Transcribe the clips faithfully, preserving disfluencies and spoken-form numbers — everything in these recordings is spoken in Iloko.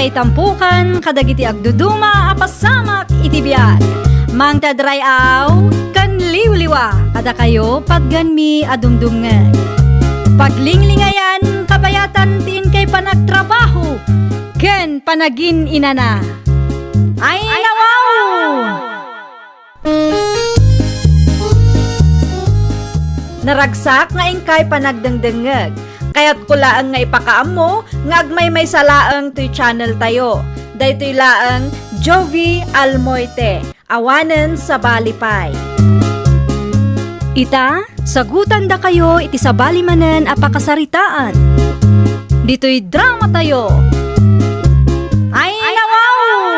Tampukan kadagiti agduduma a pasamak iti biag. Mangted ray-aw ken liwliwa kadakayo patgenmi a dumdumngeg. Paglinglingayan kabayatan ti inkay panagtrabaho ken panagin-inana. Ay, nawaw! Naragsak nga inkay panagdengdengngeg. Kayatko laeng nga ipakaammo nga agmaymaysa laeng toy channel tayo. Daytoy laeng Jovie Almoite, awanen sabali pay. Ita, sagutandakayo iti sabali manen a pakasaritaan. Ditoy drama tayo. Ay, nawaw!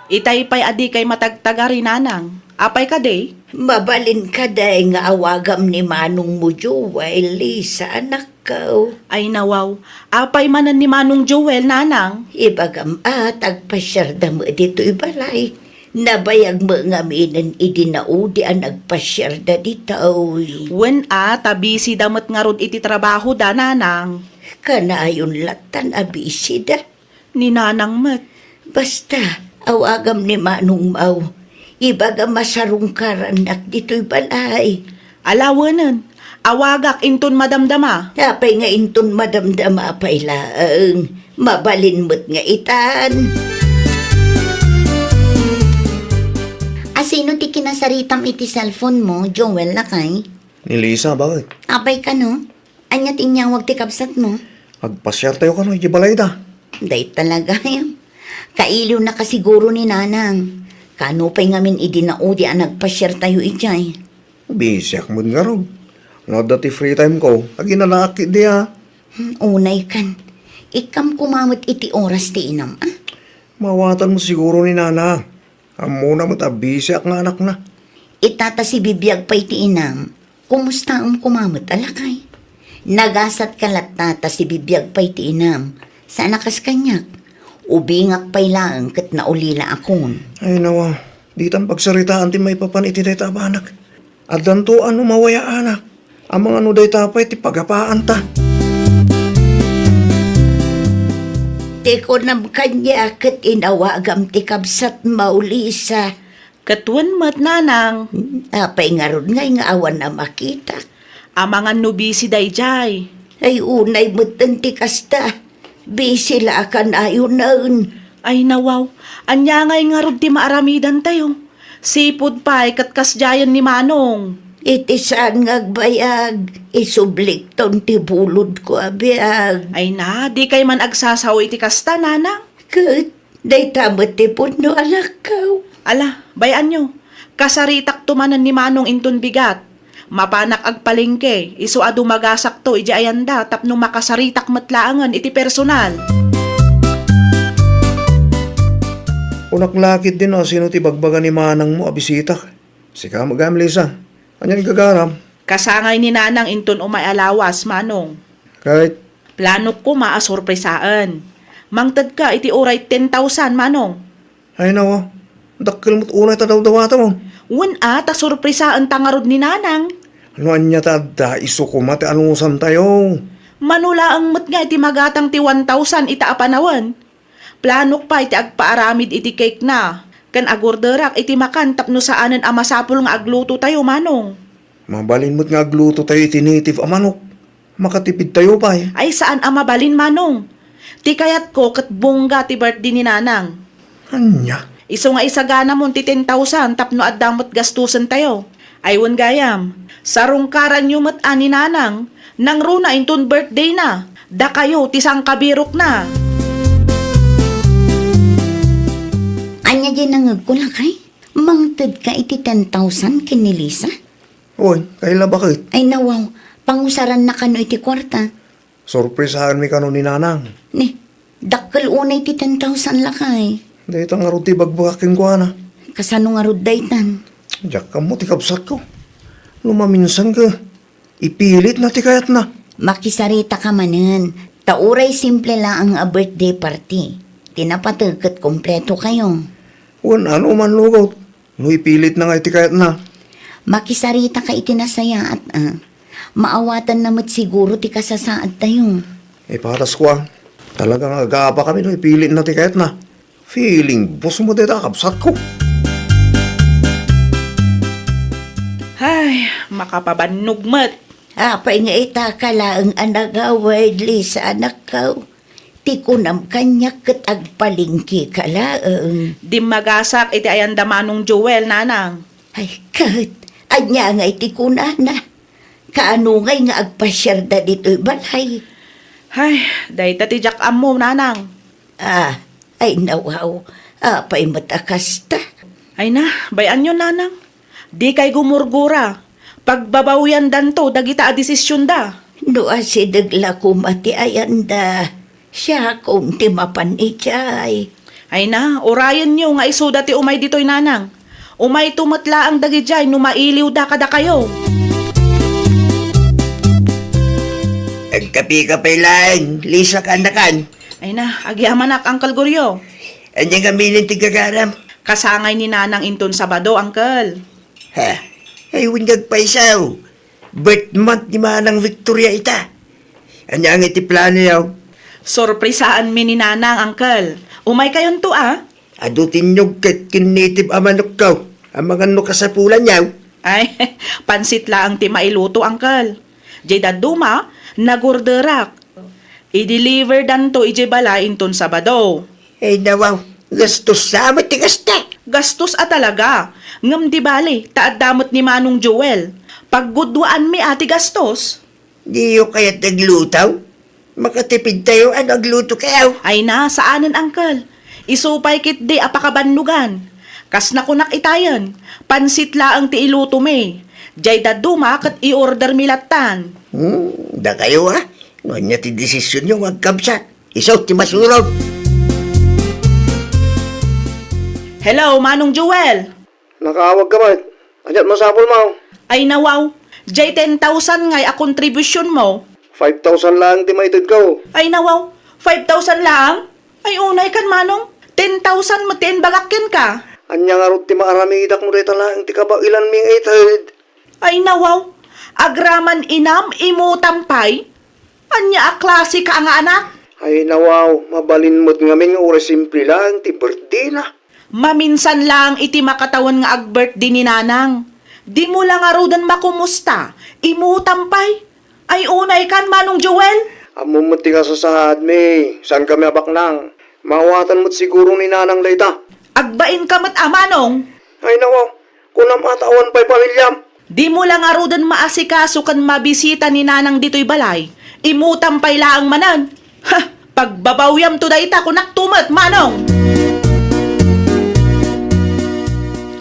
Itay pay a dikay matagtagari, nanang. Apay kadi? Mabalin kadi nga awagam ni manongmo Joel, Lisa, anakko? Ay, nawaw. Apay manen ni Manong Joel, nanang? Ibagam a, ta agpasiarda met ditoy balay. Nabayag met ngaminen idi naudi a nagpasiarda ditoy. Wen a, ta busy da met ngarud iti trabaho da, nanang. Kanayon lattan a busy da. Ni nanang met. Basta, awagam ni manongmo. Ibagam a sarungkarannak ditoy balay. Ala wenen, awagak inton madamdama. Apay nga inton madamdama pay laeng? Mabalin met nga itan. Asino ti kinasaritam iti cellphone mo, Joel, lakay? Ni Lisa, bakit? Apay kano? Ania ti inyawag ti kabsatmo? Agpasiar tayo kano iti balayda. Dayta la gayam. Kailiwnaka siguro ni nanang. Kano pay ngamin idi naudi a nagpasiar tayo idiay? Busyak met ngarud. No adda ti free time ko, aginanaak ketdi a. Hmm, unay kan. Ikkam koma met iti oras ti inam, a? Maawatan mo siguro ni nanang. Ammona met a busyak nga anakna. Ita ta sibibiag pay ti inam, kumustaem koma met a lakay? Nagasatka latta ta sibibiag pay ti inam, saan a kas kaniak. Ubingak pay laeng ket naulilaakon. Ay, nawa, ditan pagsaritaan ti maipapan iti dayta a banak. Addanto a no mawayaanak. Amangan no dayta pay ti pagapaanta. Ti kunam kaniak ket inawagam ti kabsatmo, Lisa. Ket wen met, nanang. Hmm, apay ngarud ngay nga awan a makitak? Amangan no busy daydiay. Ay, unay metten ti kasta. Busy la a kanayonen. Ay, nawaw. Ania ngay ngarud ti maaramidantayo? Sipud pay ket kasdiayen ni Manong. Iti saan nga agbayag, isublikton ti bulodko a biag. Ay na, dikay man agsasao iti kasta, nanang. Ket dayta met ti pudno, anakko. Ala, bay-anyo. Kasaritakto manen ni Manong inton bigat. Mapanak agpalengke, isu a dumagasakto idiay ayanda tapno makasaritak met laengen iti personal. Kunak la ketdin no asino ti bagbaga ni manangmo a bisitak. Sika met gayam, Lisa. Anian gagaram? Kasangay ni nanang inton umay a lawas, Manong. Ket? Planok koma a sorpresaen. Mangtedka iti uray ten thousand, Manong. Ay, nawa. Dakkel met unay ta dawdawatam. Wen a, ta sorpresaenta ngarud ni nanang. No ania ta adda, isu koma ti anusantayo. Mano laeng met nga iti magatang ti one thousand ita a panawen. Planok pay ti agpaaramid iti cake na, ken agorderak iti makan tapno saanen a masapul nga aglutotayo, Manong. Mabalin met nga aglutotayo iti native a manok. Makatipidtayo pay. Ay, saan a mabalin, Manong. Ti kayatko ket bongga ti birthday ni Nanang. Ania? Isu nga isaganamon ti ten thousand tapno adda met gastusentayo. Ay, wen gayam, sarungkaranyo met a ni Nanang, nangruna inton birthday na. Dakayo ti sangkabirokna. Ania diay nangngegko, lakay? Mangtedka iti ten thousand ken ni Lisa? Wen, kayla, baket? Ay, nawaw, pangusaranna kano iti kuarta. Sorpresaenmi kano ni Nanang. Ni, dakkel unay ti ten thousand, lakay. Dayta ngarud ti ibagbagak kenkuana. Kasano ngarud daytan? Diak ammo ti kabsatko. No maminsan ka, ipilitna ti kayatna. Makisaritaka manen, ta uray simple laeng a birthday party. Ti napateg ket kompleto kayo. Wen, ano man lugot. No ipilitna nga iti kayatna. Makisaritaka iti nasayaat, a. Maawatanna met siguro ti kasasaadtayo. Ipatasko, a. Talaga nga agabakami no ipilitna ti kayatna. Feeling boss mo dayta, kabsatko. Ay, makapabannog met. Apay nga ita ka laeng a nagawid, Lisa, anakko? Ti kunam kaniak ket agpalengke ka laeng. Dimmagasak iti ayanda Manong Joel, nanang. Ay, ket, ania ngay ti kunana? Kaano ngay nga agpasiarda ditoy balay? Ay, dayta ti diak ammo, nanang. Ah, ay nawaw, apay met a kasta? Ay na, bay-anyon, nanang. Dikay gumurgura. Pagbabawyandanto dagita a desisionda. No asideg la koma ti ayanda, siakon ti mapan idiay. Ay na, urayenyo nga isuda ti umay ditoy, nanang. Umayto met laeng dagidiay no mailiwda kadakayo. Agkapika pay laeng, Lisa, kaanakan. Ay na, agyamanak, Uncle Goryo. Ania ngamin ti gagaram? Kasangay ni Nanang inton Sabado, Uncle. Ha? Ay, wen nga agpayso. Birth month ni Manang Victoria ita. Ania ngay ti planoyo? Sorpresaanmi ni Nanang, Uncle. Umaykayonto, a? Adu ti innog ket ken native a manokko. Amangan no kasapulanyo? Ay, pansit laeng ti mailuto, Uncle. Diay dadduma, nagorderak. I-deliverdanto idiay balay inton Sabado. Ay, nawaw, gastos sa met ti kasta. Gastos a talaga. Ngem di bale, ta adda met ni Manong Joel. Pagguduaanmi a ti gastos. Diyo kayat agluto? Makatipidtayo no aglutokayo. Ay na, saanen, Uncle. Isu pay ketdi a pakabannogan. Kas nakunak itayen, pansit laeng ti ilutomi. Diay dadduma ket i-ordermi lattan. Hmm, dakayo, a? No ania ti desisionyo nga agkabsat? Isu ti masurog. Hello, Manong Joel. Nakaawagka met. Ania ti masapulmo? Ay, nawaw. Diay ten thousand ngay a kontribusyonmo. Five thousand laeng ti maitedko. Ay, nawaw. Five thousand laeng? Ay, unaykan, Manong. Ten thousand met ti imbagak kenka. Ania ngarud ti maaramidakmo dayta laeng ti kabaelanmi nga ited? Ay, nawaw. Agraman inam, imutam pay. Ania a klaseka nga anak? Ay, nawaw, mabalin met ngamin nga uray simple laeng ti birthdayna. Maminsan laeng iti makatawen nga agbirthday ni Nanang. Dimo la ngaruden makumusta, imutam pay. Ay, unaykan, Manong Joel. Ammom met ti kasasaadmi, saankami a baknang. Maawatan met siguro ni Nanang dayta. Agbainka met a, Manong. Ay, nawaw, kunam a ta awan pay pamiliam. Dimo la ngaruden maasikaso ken mabisita ni Nanang ditoy balay. Imutam pay laeng manen. Ha! Pagbabawiamto dayta, kunakto met, Manong!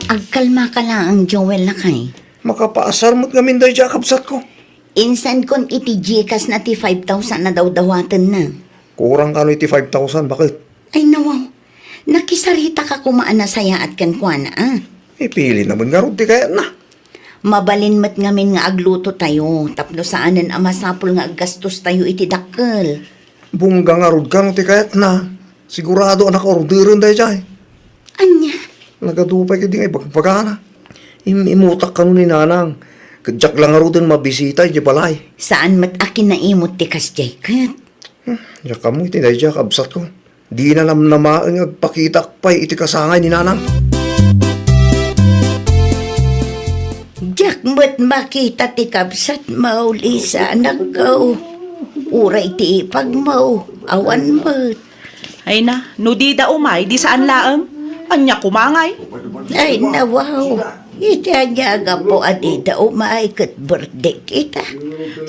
Agkalmaka laeng, Joel, lakay. Makapaasar met ngamin daydiay a kabsatko. Insankon iti Gcash na ti five thousand a dawdawatenna. Kurang kano iti five thousand, baket? Ay, nawaw. Nakisarita ka koma a nasayaat kenkuana, a? Ipili na met ngarud ti kayatna. Mabalin met ngamin nga aglutotayo tapno saanen a masapul nga aggastostayo iti dakkel. Bungga ngarud kano ti kayatna. Sigurado a nakaorderen daydiay. Ania? Nagadu pay ketdi nga ibagbagana. Im-, imutak kano ni Nanang. Ket diak la ngaruden mabisita idiay balay. Saan met a kinaimut ti kasdiay ket? Hmm, diak ammo iti daydiay a kabsatko. Dina namnamaen nga agpakitaak pay iti kasangay ni Nanang. Diak met makita ti kabsatmo, Lisa, anakko. Uray ti ipagmo, awan met. Ay na, no dida umay, di saan laeng? Ania koma ngay? Ay, nawaw. Iti ania a gapu a dida umay ket birthday kita?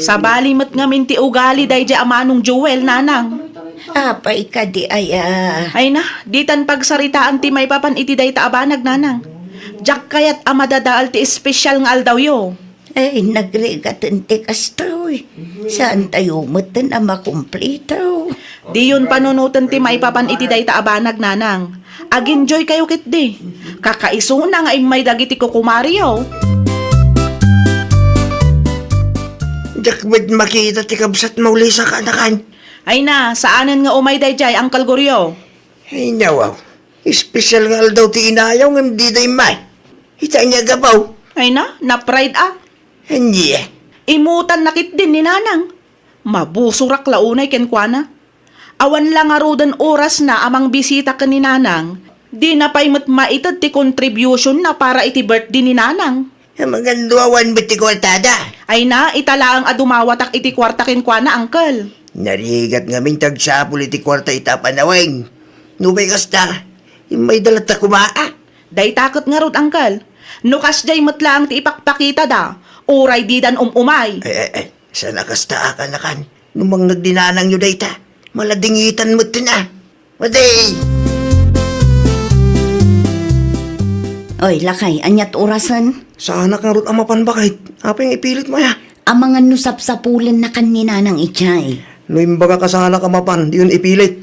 Sabali met ngamin ti ugali daydiay a Manong Joel, Nanang. Apay kadi aya? Ay na, ditan pagsaritaan ti maipapan iti dayta a banag, Nanang. Diak kayat a madadael ti espesyal nga aldawyo. Ay, nagrigaten ti kastoy. Saantayo metten a makumplito. Diyon panunoten ti maipapan iti dayta a banag, Nanang. Ag-enjoykayo ketdi. Kakaisuna nga immay dagiti kukumariyo. Diak met makita ti kabsatmo, Lisa, kaanakan. Ay na, saanen nga umay daydiay, Uncle Goryo. Ay, nawaw. Espesyal nga aldaw ti inayaw ngem dida immay. Ita ania a gapu? Ay na, na-pride a. Ania? Imutanna ketdin ni Nanang. Mabusorak la unay kenkuana. Awan la ngaruden orasna a mangbisita ken ni Nanang. Dina pay met maited ti contribution na para iti birthday ni Nanang. Amangan no awan met ti kuartada. Ay na, ita laeng a dumawatak iti kuarta kenkuana, Uncle. Narigat ngamin ti agsapul iti kuarta ita a panawen. Nupay kasta, immayda latta koma, ah. Dayta ket ngarud, Uncle. No kasdiay met laeng ti ipakpakitada, uray didan um-umay. Ay, ay, ay. Saan a kasta a kanakan? No mangngeg ni nanangyo dayta, maladingitan met ken a. Madi! Oy, lakay, aniat orasen? Saanak ngarud a mapan, baket. Apay nga ipilitmo aya? Amangan no sapsapulennakan ni Nanang idiay. No imbagak a saanak a mapan, diyon ipilit.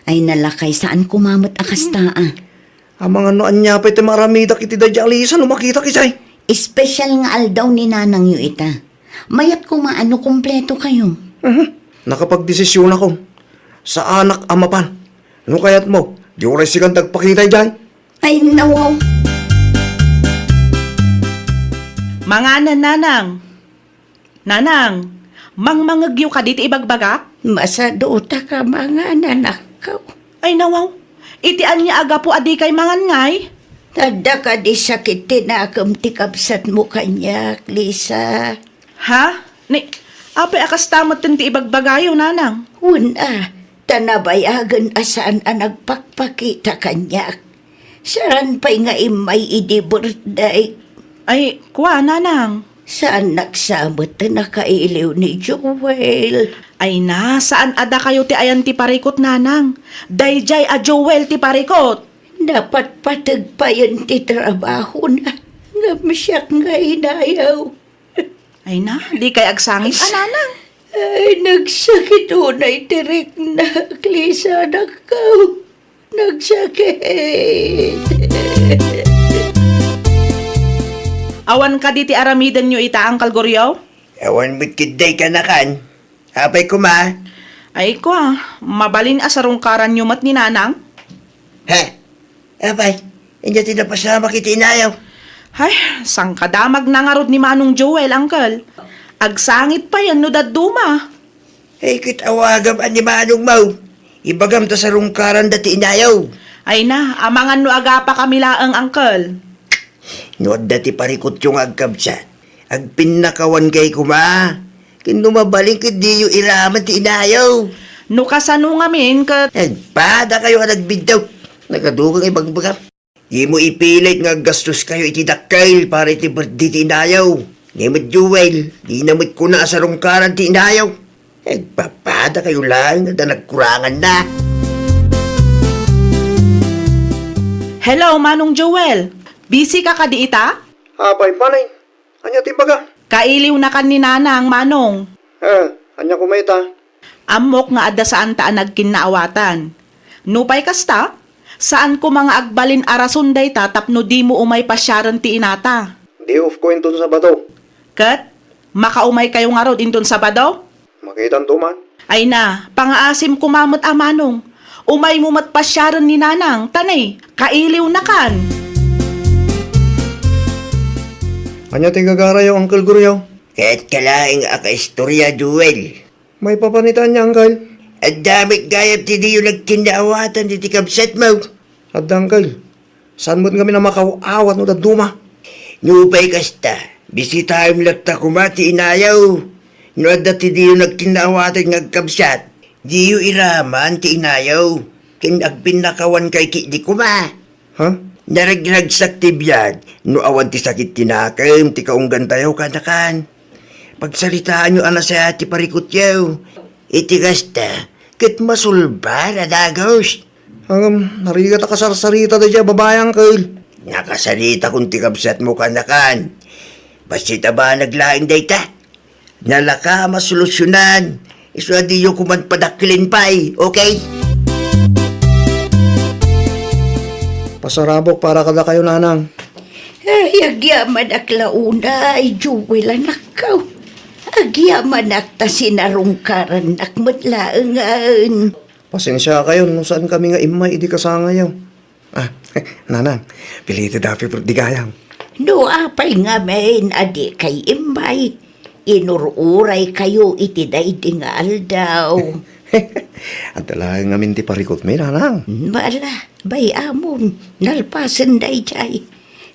Ay, nalakay, saan koma met a kasta, a. Amangan no ania pay ti maaramidak iti daydiay a lisa no makitak idiay. Espesyal nga aldaw ni nanangyo ita. Mayat koma a no kumpleto kayo. Mhm. Nakapagdesisyonakon. Saanak a mapan. No kayatmo, di uray sikan ti agpakita idiay. Ay, nawaw. Manganen, Nanang. Nanang, mangmangegyo kadi ti ibagbagak? Masadutak a mangan, anakko. Ay, nawaw. Iti ania a gapu a dikay mangan ngay? Adda kadi sakit ti nakem ti kabsatmo kaniak, Lisa? Ha? Ni, apay a kasta metten ti ibagbagayo, Nanang? Wen a, ta nabayagen a saan a nagpakpakita kaniak. Saan pay nga immay idi birthday. Ay, kua, Nanang. Saan naksamet ti nakailiw ni Joel? Ay na, saan a dakayo ti ayan ti parikut, Nanang? Daydiay a Joel ti parikut. Napatpateg payen ti trabahona. Ngem siak nga inayaw. Ay na, dikay agsangit a, Nanang. Ay, nagsakit unay ti riknak, Lisa, anakko. Nagsakit. Awan kadi ti aramidenyo ita, Uncle Goryo? Awan met ketdi kanakan. Apay koma? Ay, kua, mabalin a sarungkaranyo met ni Nanang? Ha? Apay, ania ti napasamak iti inayaw? Ay, sangkadamagna ngarud ni Manong Joel, Uncle. Agsangit payen no dadduma. Ay, ket awagam a ni Manongmo. Ibagam ta sarungkaranda ti inayaw. Ay na, amangan no agapakami laeng, Uncle. No adda ti parikutyo nga agkabsat, agpinnakawankay koma. Ken no mabalin ket diyo iraman ti inayaw. No kasano ngamin ket? Agpadakayo a nagbiddut. Nagadugang ibagbagam. Dimo ipilit nga aggastoskayo iti dakkel para iti birthday ti inayaw. Ni met Joel, dina met kuna a sarungkaran ti inayaw. Agpapadakayo laeng adda nagkuranganna. Hello, Manong Joel. Busy ka kadi ita? Apay, Panay. Ania ti ibaga? Kailiwnakan ni Nanang, Manong. Eh, ania koma ita? Ammok nga adda saanta a nagkinnaawatan. Nupay kasta, saan koma nga agbalin a rason dayta tapno dimo umay pasiaren ti inata. Day off ko inton Sabado. Ket, makaumaykayo ngarud inton Sabado? Makitanto man. Ay na, pangaasim koma met a Manong. Umaymo met pasiaren ni Nanang, ta ne, kailiwnakan. Ania ti gagarayo, Uncle Goryo? Ket ka laeng a kaistorya, Joel. Maipapan ita ania, Uncle? Adda met gayam ti diyo nagkinnaawatan iti kabsatmo. Adda, Uncle. Saan met ngamin a makaw-awat no dadduma? Nupay kasta, bisitaem latta koma ti inayaw. No adda ti diyo nagkinnaawatan nga agkabsat, diyo iraman ti inayaw. Ken agpinnakawankay ketdi koma. Ha? Naragragsak ti biag no awan ti sakit ti nakem ti kaunggantayo kanakan. Pagsaritaanyo a nasayaat ti parikutyo. Iti kasta, ket masulbar a dagus. Ngem, narigat a kasarsarita daydiay a babai, Uncle. Nakasaritakon ti kabsatmo kanakan. Bassit a banag laeng dayta. Nalaka a masolusyonan. Isu a diyo koman padakkelen pay, okay? Pasarabok para kadakayo, Nanang. Ay, agyamanak la unay, Joel, anakko. Agyamanak ta sinarungkarannak met laengen. Pasensiakayon no saan kami nga immay idi kasangayo. Ah, Nanang, pilitid happy birthday gayam. No apay ngamin a dikay immay, inur-uraykayo iti daydi nga aldaw. Adda laeng ngamin ti parikutmi, nanang. Bala, bay-amon, nalpasen daydiay.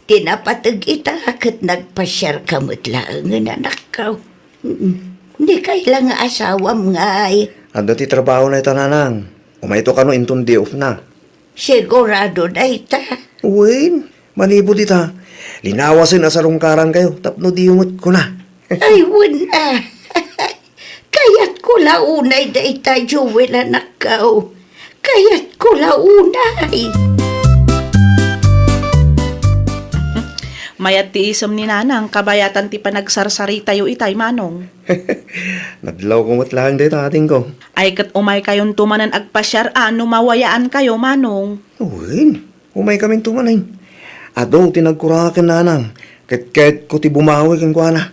Ti napateg ita ket nagpasiarka met laengen, anakko. Mm. Ni kayla nga asawam ngay? Adda ti trabahona ita, nanang. Umayto kano inton day off na. Sigurado dayta? Wen, manipud ita, linawasen a sarungkarankayo tapno diyo met kuna. Ay, wen a. Kayatko la unay dayta, Joel, anakko. Kayatko la unay. Mayat ti isem ni Nanang kabayatan ti panagsarsaritayo itay, Manong. Nadlawko met laeng dayta, adingko. Ay, ket umaykayonto manen agpasiar a no mawayaankayo, Manong. Wen, umaykaminto manen. Adu ti nagkuraken, nanang, ket kayatko ti bumawi kenkuana.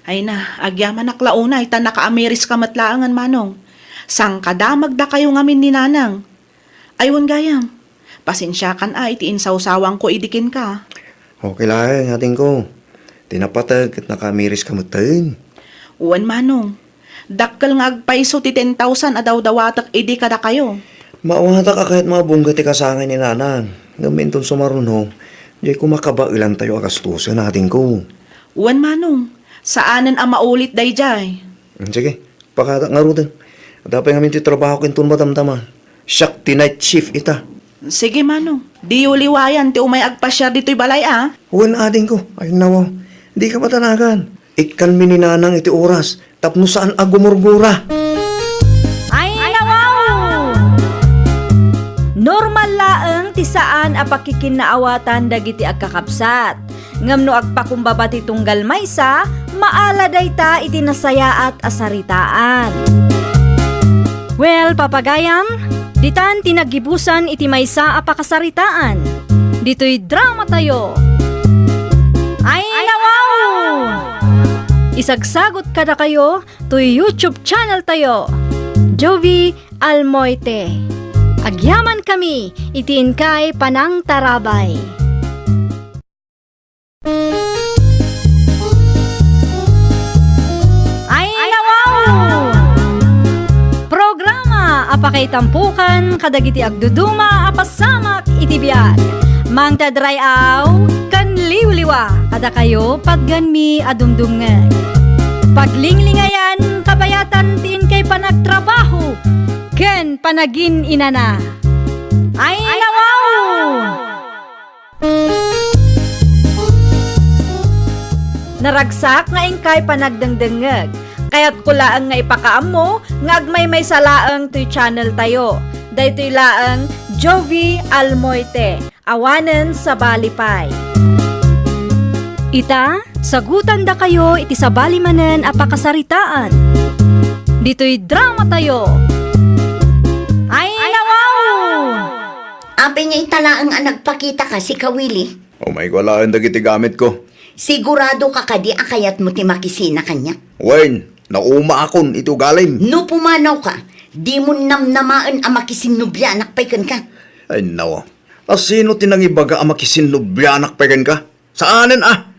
Ay na, agyamanak la unay ta nakaamiriska met laengen, Manong. Sangkadamagdakayo ngamin ni Nanang. Ay, wen gayam. Pasensiakan a iti insawsawangko idi kenka. Okay laeng, adingko. Ti napateg ket nakaamiriska metten. Wen, Manong. Dakkel nga agpayso ti ten thousand a dawdawatek idi kadakayo. Maawatak a kayatmo a bungga ti kasangay ni Nanang. Ngem inton sumaruno, diay ko makabaelantayo a gastusen, adingko. Wen, Manong. Saanen a maulit daydiay. Mm, sige. Pakatak ngaruden. Adda pay ngamin ti trabahok inton madamdama. Siak ti night shift ita. Sige, Manong. Diyo liwayan ti umay agpasiar ditoy balay, a? Wen, adingko. Ay, nawaw. Dika madanagan. Ikkanmi ni Nanang iti oras tapno saan a gumurgura. Ay, nawaw! Normal laeng ti saan a pakikinnaawatan dagiti agkakabsat. Ngem no agpakumbaba ti tunggal maysa, maala dayta iti nasayaat a saritaan. Well, papagayam, ditan ti naggibusan iti maysa a pakasaritaan. Ditoy dramatayo. Ay, nawaw! Isagsagot kadakayo toy YouTube channel tayo, Jovie Almoite. Agyamankami iti inkay panangtarabay. Ay, nawaw! Programa a pakaitampokan kadagiti agduduma a pasamak iti biag. Mangted ray-aw ken liwliwa kadakayo patgenmi a dumdumngeg. Paglinglingayan kabayatan ti inkay panagtrabaho ken panagin-inana. Ay, nawaw! Naragsak nga inkay panagdengdengngeg. Kayatko laeng nga ipakaammo nga agmaymaysa laeng toy channel tayo. Daytoy laeng Jovie Almoite, awanen sabali pay. Ita, sagutandakayo iti sabali manen a pakasaritaan. Ditoy dramatayo. Ay, nawaw! Apay nga ita laeng a nagpakitaka, sika, Willie? Umayko alaen dagiti gamitko. Siguradoka kadi a kayatmo ti makisina kaniak? Wen, naumaakon iti ugalim. No pumanawka, dimon namnamaen a makisinnublianak pay kenka. Ay, nawa. A sino ti nangibaga a makisinnublianak pay kenka? Saanen a.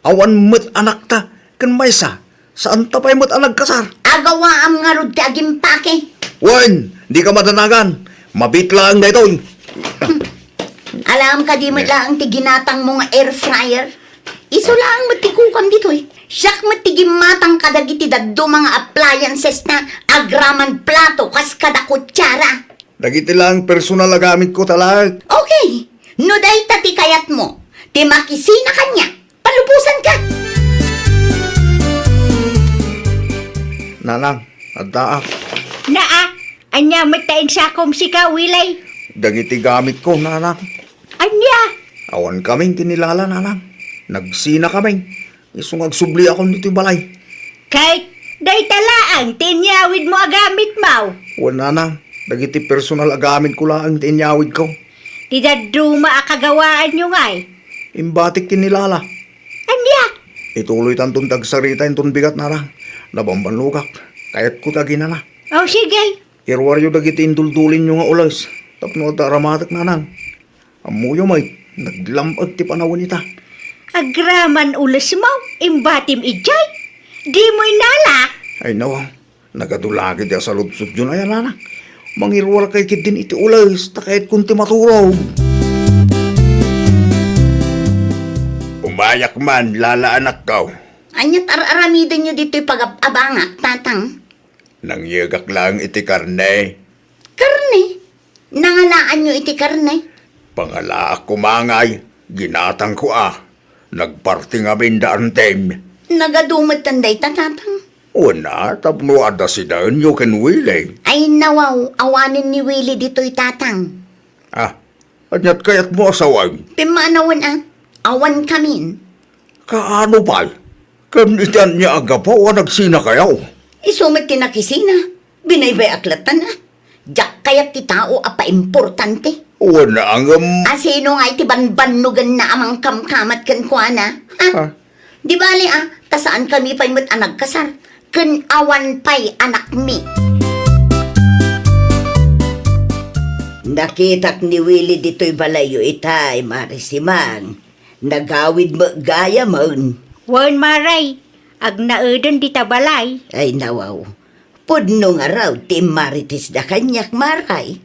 Awan met anakta ken maysa. Saanta pay met a nagkasar. Agawaam ngarud ti agimpake. Wen, dika madanagan. Mabit laeng daytoy. Alaem kadi met laeng ti ginatangmo nga air fryer? Isu laeng met ti kukam ditoy. Siak met ti gimmatang kadagiti dadduma nga appliances na agraman plato kas kada kutsara. Dagiti laeng personal a gamitko talaek. Okay. No dayta ti kayatmo, ti makisina kaniak, palubosanka. Nanang, addaak. Naa, ania met ta insakom sika, Willie? Dagiti gamitko, nanang. Ania? Awan kamin ken ni Lala, nanang. Nagsina kamin. Isu nga agsubliakon ditoy balay. Ket dayta laeng ti inyawidmo a gamitmo? Wen, nanang, dagiti personal a gamitko laeng ti inyawidko. Ti dadduma a kagawaanyo ngay? Imbatik ken ni Lala. Ania? Ituloytanton ti agsarita inton bigat, nanang. Nabambanogak. Kayatko ti aginana. O, sige. Iruaryo dagiti induldulinyo nga ules tapno adda aramatek, nanang. Ammoyo met, naglam-ek ti panawen ita. Agraman ulesmo, imbatim idiay? Dimo inala? Ay, nawa, nagadu la ketdi a saludsodyon aya, nanang. Mangiruarkay ketdin iti ules, ta kayatkon ti maturog. Umayak man, lala, anakko. Ania't ar-aramidenyo ditoy pagab-abangak, tatang? Nangyegak laeng iti karne. Karne? Nangalaanyo iti karne? Pangalaak koma ngay, ginatangko a. Nagparti ngamin da Antim. Nagadu metten dayta, tatang? Wen a, tapno adda sidaenyo ken Willie. Ay, nawaw, awanen ni Willie ditoy, tatang. Ah, ania't kayatmo a sawen? Pimmanawen a, awan kamin. Kaano pay? Ken iti ania a gapu a nagsinakayo? Isu met ti nakisina. Binaybay-ak latta a. Diak kayat ti tao a paimportante. Wen a ngem. A sino nga iti banbannugenna a mangkamkamat kenkuana? Ha? Ah. Di bale a, ta saankami pay met a nagkasar. Ken awan pay anakmi. Nakitak ni Willie ditoy balayyo itay, Mare Simang. Nagawid met gayamen. Wen, Mare. Agnaeden dita balay. Ay, nawaw. Pudno ngarud ti immarites da kaniak, Mare.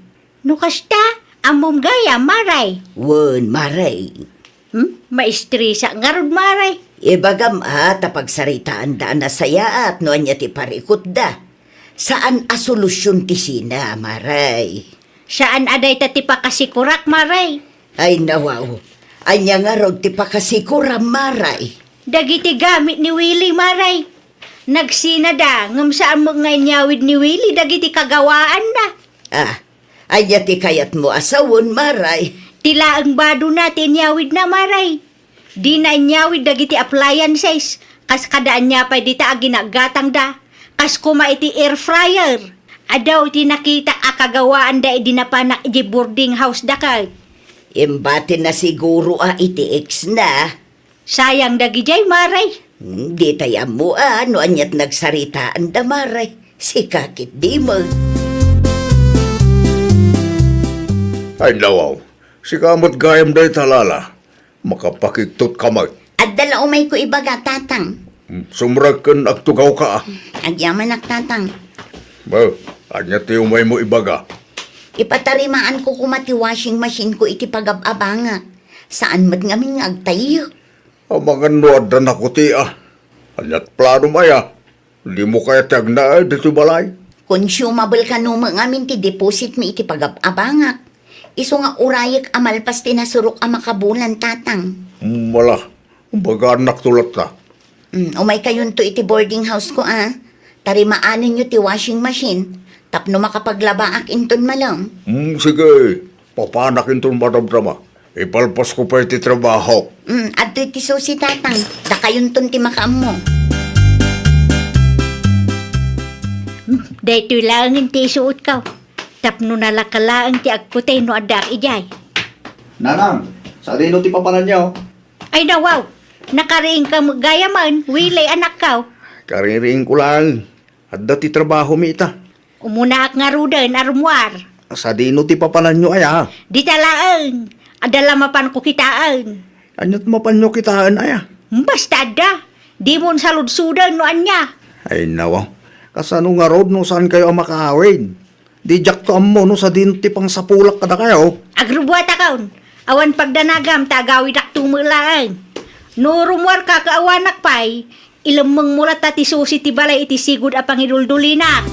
No kasta, ammom gayam, Mare. Wen, Mare. Hmm? Maistresak ngarud, Mare. Ibagam a, ta pagsaritaanda a nasayaat no ania ti parikutda. Saan a solusion ti sina, Mare. Saan a dayta ti pakasikurak, Mare. Ay, nawaw. Ania ngarud ti pakasikuram, Mare? Dagiti gamit ni Willie, Mare. Nagsinada, ngem saan met nga inyawid ni Willie dagiti kagawaanna. Ah, ania ti kayatmo a sawen, Mare? Ti laeng badona ti inyawidna, Mare. Dina inyawid dagiti appliances, kas kada ania pay dita a ginagatangda, kas koma iti air fryer. Adu iti nakitak a kagawaanda idi napanak idiay boarding house da kay. Imbatina siguro a iti ex na. Sayang dagidiay, Mare. Hmm, ditay ammo a no ania't nagsaritaanda, Mare. Sika ketdi met. Ay, nawaw. Sika met gayam dayta, lala. Makapakigtot ka met. Adda la umayko ibaga, tatang. Hmm, sumrek ken agtugawka a. Agyamanak, tatang. Be, ania ti umaymo ibaga? Ipatarimaanko koma ti washing machine ko iti pagab-abangak. Saan met ngamin nga agtayyek. Amangan no adda nakuti a. Ania't planom aya? Dimo kayat ti agnaed ditoy balay? Consumable kano met ngamin ti deposit mi iti pagab-abangak. Isu nga urayek a malpas ti nasurok a makabulan, tatang. Mala, bagaannakto latta. Mm, umaykayonto iti boarding house ko a. Tarimaanenyo ti washing machine tapno makapaglabaak inton malem. Mm, sige. Papanak inton madamdama. Ipalpasko pay ti trabaho. Mm, adtoy ti susi, tatang. Dakayonton ti makaammo. Mm, daytoy laengen ti isuotko. Tapno nalaka laeng ti agkutay no addaak idiay. Nanang, sadino ti papananyo? Ay, nawaw. Nakariingka met gayamen, Willie, anakko. Kaririingko laeng. Adda ti trabahomi ita. Umunaak ngaruden a rummuar. Sadino ti papananyo aya? Dita laeng. Adda la mapanko kitaen. Ania't mapanyo kitaen aya? Basta adda. Dimon saludsoden no ania. Ay, nawaw. Kasano ngarud no saankayo a makaawid? Di diakto ammo no sadino ti pangsapulak kadakayo. Agrubuatakon. Awan pagdanagam ta agawidakto met laeng. No rummuarka ket awanak pay, ilemmengmo latta ti susi ti balay iti sigud a pangiduldulinak.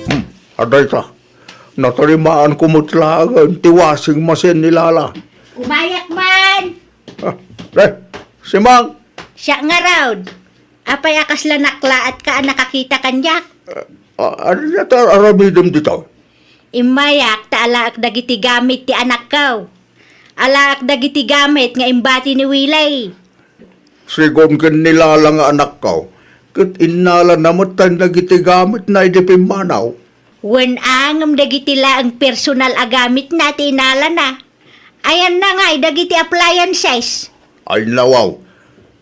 Hmm, adda ita. Natarimaanko met laengen ti washing machine ni Lala. Umayak man! Ah, eh, Simang! Siak ngarud. Apay a kasla naklaatka a nakakita kaniak? Ah, ania ti ar-aramidem dita? Immayak ta alaek dagiti gamit ti anakko. Alaek dagiti gamit nga imbati ni Willie. Sigun ken ni Lala nga anakko, ket innalana met dagiti gamitna idi pimmanaw. Wen a ngem dagiti laeng personal a gamitna ti inalana. Ayanna ngay dagiti appliances? Ay, nawaw.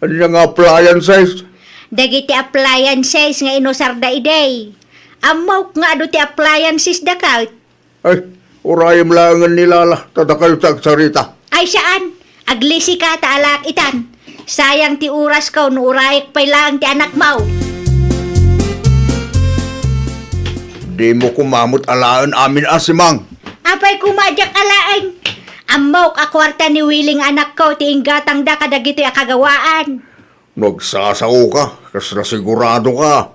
Ania nga appliances? Dagiti appliances nga inusarda idi. Ammok nga adu ti appliances da ket. Ay, urayem laengen ni Lala, ta dakayo ti agsarita. Ay, saan. Aglisika ta alaek itan. Sayang ti orasko no urayek pay laeng ti anakmo. Dimo koma met alaen amin a, Simang? Apay koma diak alaen? Ammok a kuarta ni Willie nga anakko ti inggatangda kadagitoy a kagawaan. No agsasaoka, kasla siguradoka.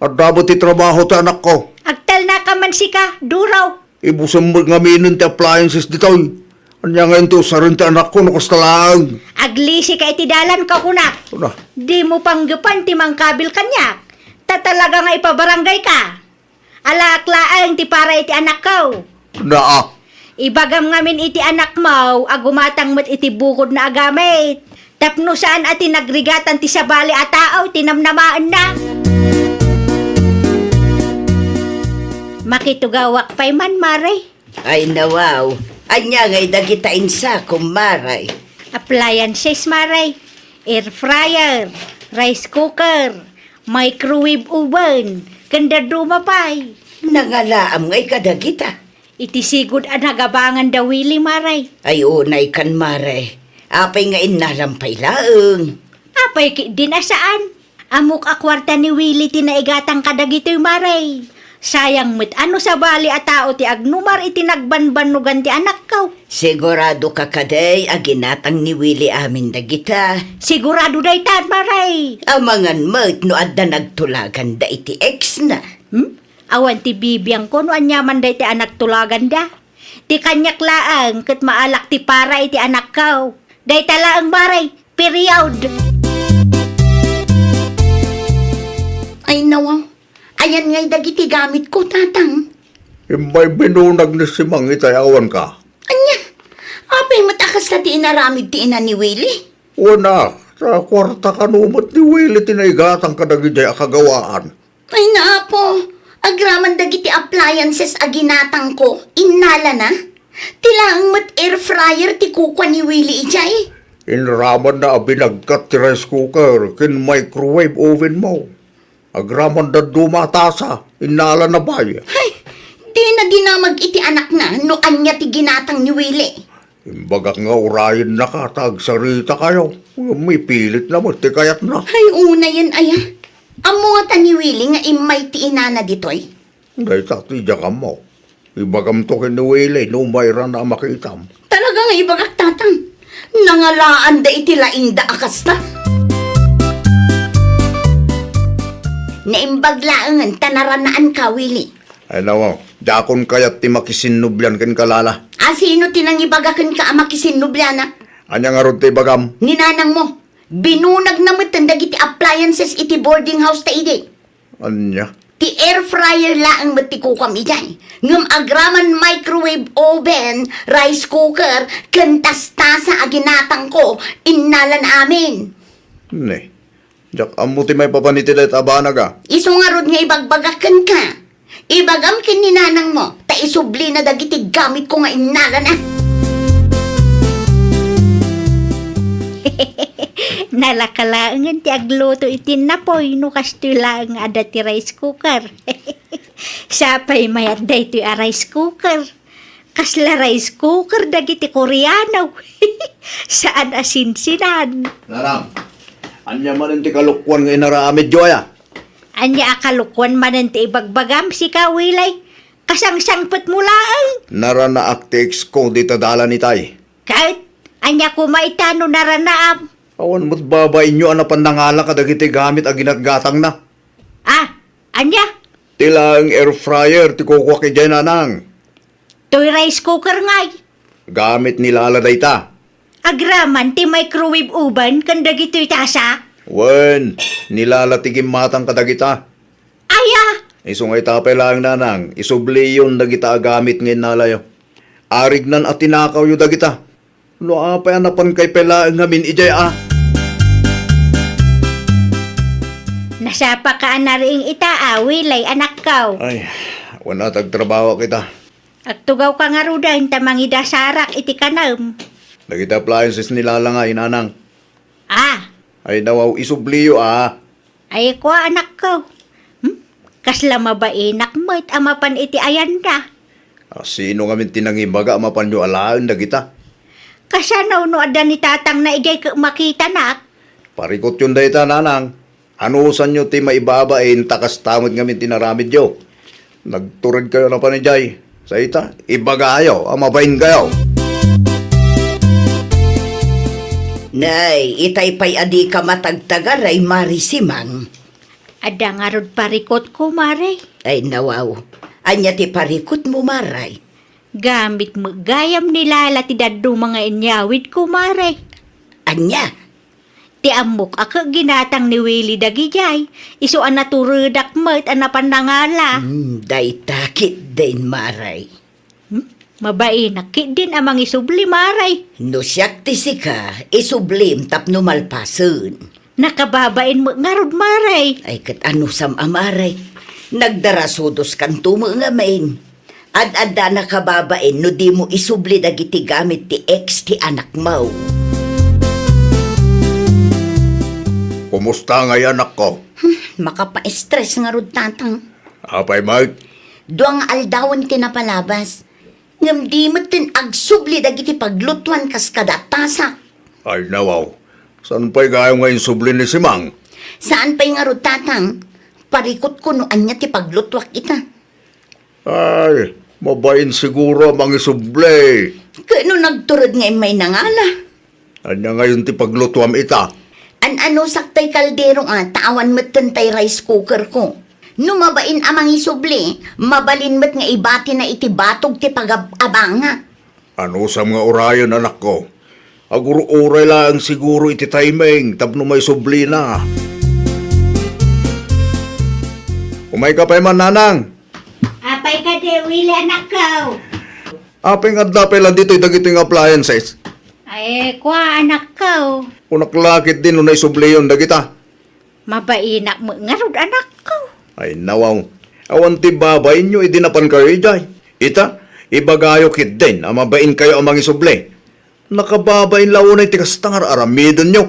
Adda met ti trabaho ti anakko. Agtalnaka man sika, Duro. Ibusem met ngaminen ti appliances ditoy. Ania ngayon ti usaren ti anakko no kasta laeng? Aglisika iti dalanko, kunak. Kuna. Dimo panggepan ti mangkabil kaniak. Ta talaga nga ipabarangayka. Alaak laeng ti para iti anakko. Naa. Ibagam ngamin iti anakmo a gumatang met iti bukodna a gamit. Tapno saan a ti nagrigatan ti sabali a tao ti namnamaenna. Makitugawak pay man, Mare. Ay, nawaw. Ania ngay dagita insakom, Mare? Appliances, Mare. Air fryer, rice cooker, microwave oven, ken dadduma pay. Nangalaam ngay kadagita? Iti sigud a nagabangan da Willie, Mare. Ay, unay kan, Mare. Apay nga innalam pay laeng? Apay ketdin a saan? Ammok a kuarta ni Willie ti naigatang kadagitoy, Mare. Sayang met a no sabali a tao ti agnumar iti nagbanbannogan ti anakko. Siguradoka kadi a ginatang ni Willie amin dagita? Sigurado dayta, Mare. Amangan met no adda nagtulaganda iti ex-na. Hmm? Awan ti bibiangko no aniaman dayta a nagtulaganda. Ti kaniak laeng ket maalak ti para iti anakko. Dayta laeng, Mare. Period. Ay, nawaw. Ayan ngay dagiti gamitko, Tatang. Immay binunag ni Simang itay awanka. Ania? Apay met a kasta ti inaramid ti ina ni Willie? Wen a, ta kuarta kano met ni Willie ti naigatang kadagijay a kagawaan. Ay, naapo, agraman dagiti appliances a ginatangko, innalana. Ti laeng met air fryer ti kukua ni Willie idiay. Inramanna a binagkat ti rice cooker ken microwave oven mo. Agraman dadduma a tasa, innalana pay. Hay, dina dinamag iti anakna no ania ti ginatang ni Willie. Imbagak nga urayennaka ta agsarita kayo. Ngem ipilitna met ti kayatna. Hay, unayen aya. Ammo ngata ni Willie nga immay ti inana ditoy? Dayta ti diak ammo. Ibagamto ken ni Willie no umayrana a makitam. Talaga nga ibagak, Tatang. Nangalaanda iti laingda a kasta. Naimbag laengen ta naranaanka, Willie. Ay, nawaw, dakon kayat ti makisinnublian kenka, Lala. A, sino ti nangibaga kenka a makisinnublianak? Ania ngarud ti ibagam? Ni nanangmo, binunagna metten dagiti appliances iti boarding house ta idi. Ania? Ti air fryer laeng met ti kukuam idiay. Ngem agraman microwave oven, rice cooker, ken tastasa a ginatangko, innalan amin. Ne, diak ammo ti maipapan iti dayta a banag a. Isu ngarud nga ibagbagak kenka. Ibagam ken ni nanangmo, ta isublina dagiti gamitko nga innalana. Nalaka laengen ti agluto iti napoy no kastoy laeng nga adda ti rice cooker. Sapay mayat daytoy a rice cooker. Kasla rice cooker dagiti Koreano. Saan a sinsinan. Nanang, ania manen ti kalokuan nga inaramidyo aya? Ania a kalokuan manen ti ibagbagam, sika, Willie? Kasangsangpetmo laeng. Naranaak ti ex ko dita dalan itay. Ket, ania koma ita no naranaam? Awan met babainyo a napan nangala kadagiti gamit a ginatgatangna. Ah, ania? Ti laeng air fryer ti kukuak idiay, nanang. Toy rice cooker ngay. Gamit ni Lala dayta. Agraman ti microwave oven ken dagitoy tasa? Wen, ni Lala ti gimmatang kadagita. Aya! Isu nga ita pay laeng, nanang, isubliyon dagita a gamit nga innalayo. Arignan a tinakawyo dagita. No apay a napankay pay laeng ngamin idiay a? Nasapaka a nariing ita a, Willie, anakko. Ay, wen a, ti agtrabahok ita. Agtugawka ngaruden ta mangidasarak iti kanem. Dagiti appliances ni Lala ngay, nanang. Ah. Ay, nawaw, isubliyo a. Ay, kua, anakko. Hmm? Kasla mabainak met a mapan iti ayanda. A, sino ngamin ti nangibaga a mapanyo alaen dagita? Kasano no adda ni tatangna idiay ket makitanak? Parikutyon dayta, nanang. Anusanyo ti maibabain ta kasta met ngamin ti naramidyo? Nagturedkayo a napan idiay. Sa ita, ibagayo a mabainkayo. Nay, itay pay a dika matagtagaray, Mari Simang. Adda ngarud parikutko, Mari. Ay, nawaw. Ania ti parikutmo, Mari? Gamit met gayam ni Lala ti dadduma nga inyawidko, Mari. Ania? Ti ammok a ket ginatang ni Willie dagidiay, isu a naturedak met a napan nangala. Hmm, dayta ketdin, Mari. Hmm? Mabainak ketdin a mangisubli, Mari. No siak ti sika, isublim tapno malpasen. Nakababain met ngarud, Mari. Ay, ket anusam a, Mari? Nagdarasudoskanto met ngamin. Ad-adda nakababain no dimo isubli dagiti gamit ti ex ti anakmo. Kumusta ngay, anakko? Hmm, makapa-stress ngarud, Tatang. Apay met? Dua nga aldawen ti napalabas. Ngem di metten agsubli dagiti paglutuan kas kada tasak. Ay, nawaw. Saan pay gayam nga insubli ni Simang? Saan pay ngarud, Tatang? Parikutko no ania ti paglutuak ita. Ay, mabain siguro a mangisubli. Ket no nagtured nga immay nangala? Ania ngayon ti paglutuam ita? An-anusak tay kaldero a, ta awan metten tay rice cooker ko. No mabain a mangisubli, mabalin met nga ibatina iti batog ti pagab-abangak. Anusam nga urayen, anakko? Agur-uray laeng siguro iti timing tapno maisublina. Umayka pay man, nanang. Apay kadi, Willie, anakko? Apay nga adda pay la ditoy dagitoy nga appliances? Ay, kua, anakko. Kunak la ketdin no naisubliyon dagita. Mabainak met ngarud, anakko. Ay, nawaw. Awan ti babainyo idi napankayo idiay. Ita, ibagayo ketdin a mabainkayo a mangisubli. Nakababain la unay ti kasta nga ar-aramidenyo.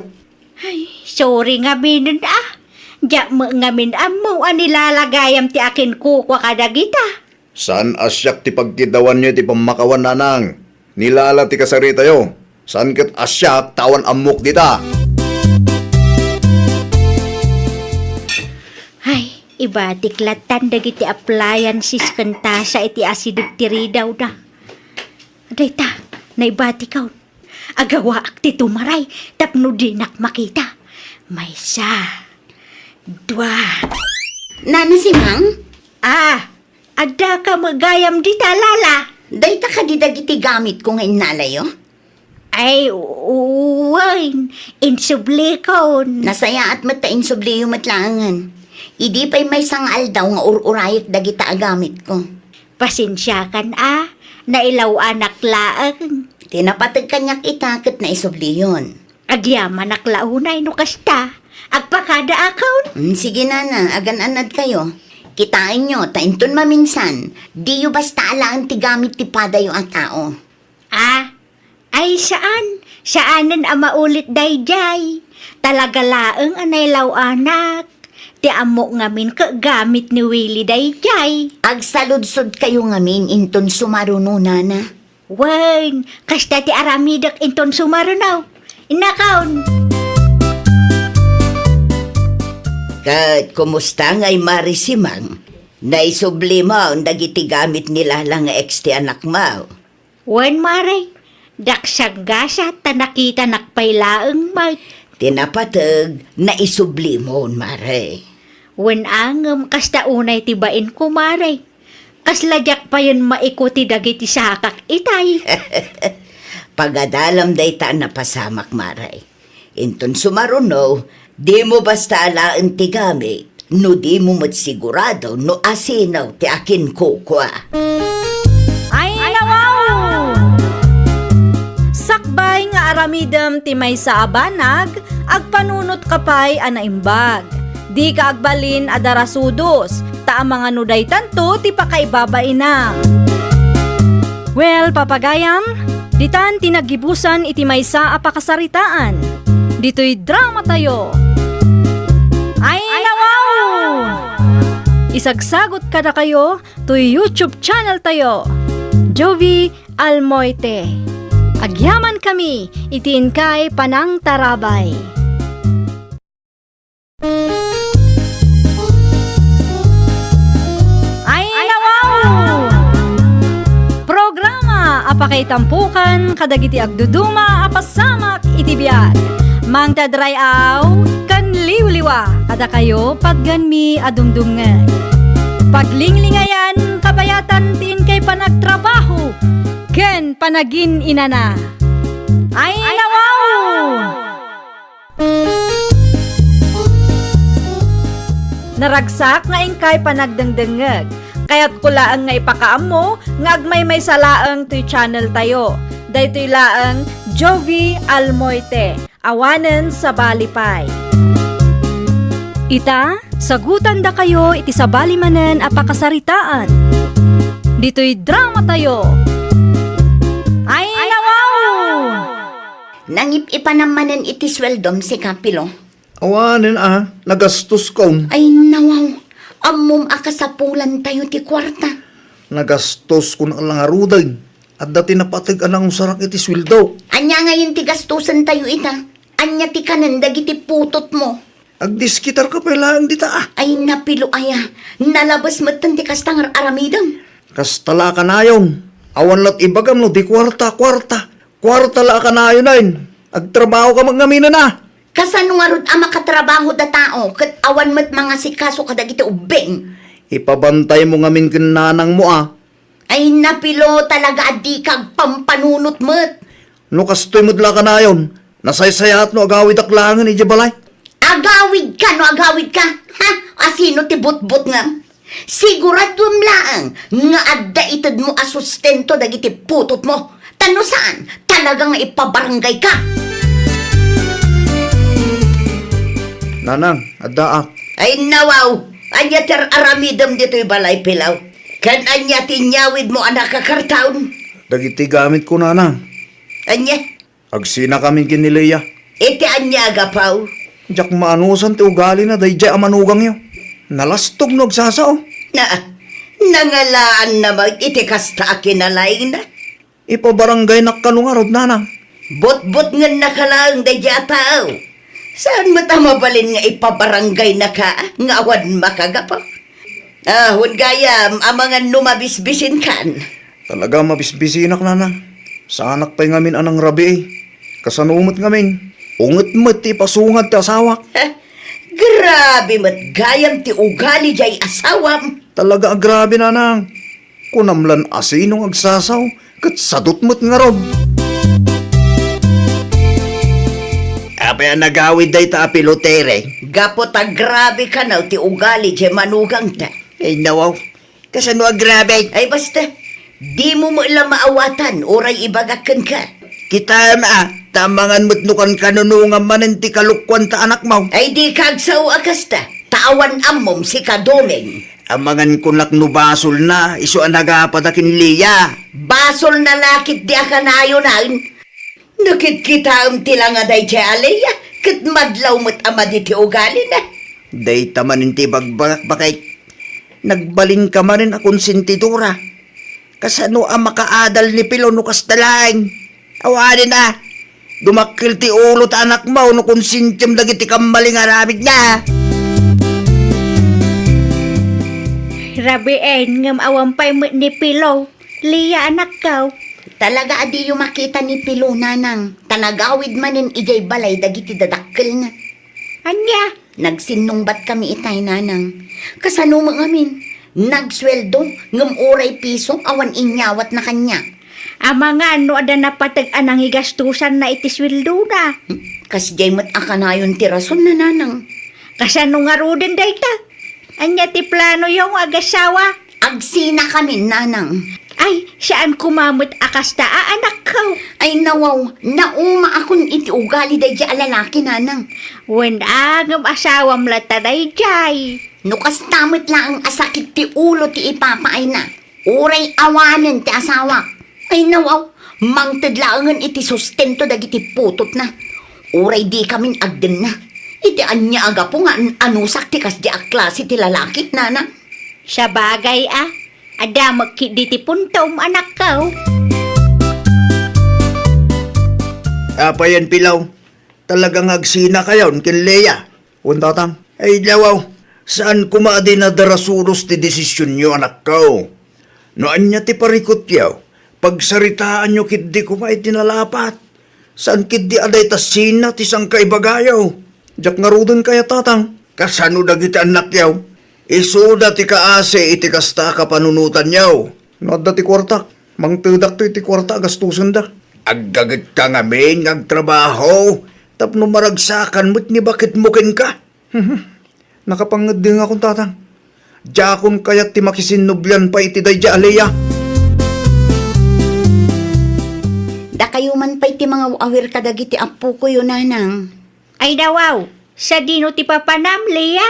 Ay, sorry ngaminen a. Diak met ngamin ammo a ni Lala gayam ti akinkukua kadagita. Saan a siak ti pagkiddawanyo iti pammakawan, nanang. Ni Lala ti kasaritayo. Saan ket a siak ta awan ammok dita. Ay, ibatik lattan dagiti appliances ken tasa iti asideg ti ridawda. Dayta, naibatikon. Agawaak ti tumaray tapno dinak makita. Maysa, dua. Nana Simang? Ah, addaka met gayam dita, Lala? Dayta kadi dagiti gamitko nga innalayo? Ay, u-, wen, insublikon. Nasayaat met ta insubliyo met laengen. Idi pay maysa nga aldaw nga ur-urayek dagita a gamitko. Pasensiakan a, nailaw-anak laeng. Ti napateg kaniak ita ket naisubliyon. Agyamanak la unay no kasta. Agpakadaakon? Mm, sige, nana, agan-annadkayo. Kitaenyo, ta inton maminsan, diyo basta alaen ti gamit ti padayo a tao. Ah, Ay, saan. Saanen a maulit daydiay. Talaga laeng a nailaw-anak. Ti ammok ngamin ket gamit ni Willie daydiay. Agsaludsodkayo ngamin inton sumaruno, nana. Wen, kasta ti aramidek inton sumaruno. Innakon. Ket kumusta ngay, Mari Simang? Naisublimon dagiti gamit ni Lala nga ex ti anakmo? Wen, Mari, daksag gasat ta nakitanak pay laeng met. Ti napateg, naisublimon, Mari. Wen a ngem kasta unay ti bainko, Mari. Kasla diak payen maikuti dagiti sakak itay. Pagadalam dayta a napasamak, Mari. Inton sumaruno, dimo basta alaen ti gamit, no dimo met sigurado no asino ti akinkukua. Ay, nawaw! Sakbay nga aramidem ti maysa a banag, agpanunotka pay a naimbag. Dika agbalin a darasudos, ta amangan no daytanto ti pakaibabainam. Well, papagayam, ditan ti naggibusan iti maysa a pakasaritaan. Ditoy dramatayo. Ay, nawaw! Isagsagot kadakayo toy YouTube channel tayo, Jovie Almoite. Agyamankami iti inkay panangtarabay. Ay, nawa! Pakaitampokan kadagiti agduduma a pasamak iti biag. Mangted ray-aw ken liwliwa kadakayo patgenmi a dumdumngeg. Paglinglingayan, kabayatan ti inkay panagtrabaho ken panagin-inana. Ay, nawaw! Naragsak nga inkay panagdengdengngeg. Kayatko laeng nga ipakaammo nga agmaymaysa laeng toy channel tayo. Daytoy laeng Jovie Almoite, awanen sabali pay. Ita, sagutandakayo iti sabali manen a pakasaritaan. Ditoy drama tayo. Ay, nawaw! Nangip-ipanam manen iti sueldom, sika, Pilo? Awanen a, nagastoskon. Ay, nawaw. Ammom a kasapulantayo ti kuarta. Nagastoskon a la ngaruden. Adda ti napateg a nangusarak iti sueldo. Ania ngayen ti gastosentayo ita? Ania ti kanen dagiti putotmo? Agdiskitarka pay laeng dita a. Ay, na, Pilo aya. Nalabes metten ti kasta nga ar-aramidem. Kasta la a kanayon. Awan la't ibagam no di kuarta, kuarta. Kuarta la a kanayonen. Agtrabahoka met ngamin a. Kasano ngarud a makatrabaho da tao ket awan met mangasikaso kadagiti ubbing? Ipabantaymo ngamin ken nanangmo a. Ay, na, Pilo, talaga a dika agpampanunot met. No kastoy met la kanayon, nasaysayaat no agawidak laengen idiay balay. Agawidka no agawidka? Ha? Asino ti butbutngem? Siguraduem laeng nga adda itedmo a sustento dagiti putotmo. Ta no saan, talaga nga ipabaranggayka. Nanang, addaak. Ay, nawaw! Ania ti ar-aramidem ditoy balay, Pilaw? Ken ania ti inyawidmo a nakakartaon? Dagiti gamitko, Nanang. Ania? Agsinakamin ken ni Lea. Iti ania a gapu? Diak maanusan ti ugalina daydiay a manugangyo. Nalastog no agsasao. Na, nangalaanna met iti kasta a kinalaingna. Ipabaranggaynak kano ngarud, Nanang. Butbutngennaka laeng daydiay a tao. Saan met a mabalin nga ipabaranggaynaka nga awan makagapu? Ah, wen gayam, amangan no mabisbisinkan. Talaga mabisbisinak, Nanang. Saanak pay ngamin a nangrabii. Kasano met ngamin? Unget met ti ipasungad ti asawak. Heh, grabe met gayam ti ugali diay asawam. Talaga a grabe, Nanang. Kunam lan asino nga agsasao, ket sadut met ngarud. Apay a nagawid dayta a Pilo, Tere? Gapu ta grabe kano ti ugali diay manugangta. Ay, nawaw. Kasano a grabe? Ay, basta. Dimo met la maawatan, uray ibagak kenka. Kitaem a, ta amangan met no kankanunongam manen ti kalokuan ta anakmo. Ay, dika agsao a kasta, ta awan ammom, sika Doming. Amangan kunak no basolna, isu a nagapada ken Lea. Basolna la ketdi a kanayonan. Nakitkitaem ti langa daydiay a Lea, ket madlaw met a madi ti ugalina. Dayta manen ti ibagbagak, baket. Nagbalinka manen a konsentidora. Kasano a makaadal ni Pilo no kasta laeng? Awanen a, dumakkel ti ulo ta anakmo no konsentiem dagiti kammaling aramidna. Rabien, ngem awan pay met ni Pilo. Lea, anakko. Talaga a diyo makita ni Pilo, Nanang, ta nagawid manen idiay balay dagiti dadakkelna. Ania? Nagsinnungbatkami itay, Nanang. Kasano met ngamin? Nagsueldo, ngem uray piso awan inyawatna kaniak. Amangan no adda napateg a nangigastosanna iti sueldona. Hmm, kasdiay met a kanayon ti rasonna, Nanang. Kasano ngaruden dayta? Ania ti planoyo nga agassawa? Agsinakamin, Nanang. Ay, saan koma met a kasta a anakko. Ay, nawaw, naumaakon iti ugali daydiay a lalaki, Nanang. Wen a, ngem asawam latta daydiay. No kasta met laeng a sakit ti ulo ti ipapaayna, uray awanen ti asawak. Ay, nawaw, mangted laengen iti sustento dagiti putotna. Uray dikamin agdenna. Iti ania a gapu nga an-anusak ti kasdi a klase ti lalaki, Nanang? Sabagay a, adda met ketdi ti puntom, anakko. Apayen, Pilaw? Talaga nga agsinakayon ken Lea? Wen, Tatang. Ay, nawaw, saan koma a di nadarasudos ti desisionyo, anakko. No ania ti parikutyo, Pagsaritaanyo ketdi koma iti nalapat. Saan ketdi a dayta sina ti sangkaibagayo. Diak ngaruden kayat, Tatang. Kasano dagiti annakyo? Isuda ti kaasi iti kasta a kapanunotanyo. No adda ti kuartak, mangtedakto iti kuarta a gastosenda. Aggagetka ngamin nga agtrabaho tapno maragsakan met ni baketmo kenka. Nakapangeddengakon, Tatang. Diakon kayat ti makisinnublian pay iti daydiay a Lea. Dakayo man pay ti mangaw-awir kadagiti appokoyo, Nanang. Ay, dawaw, sadino ti papanam, Lea?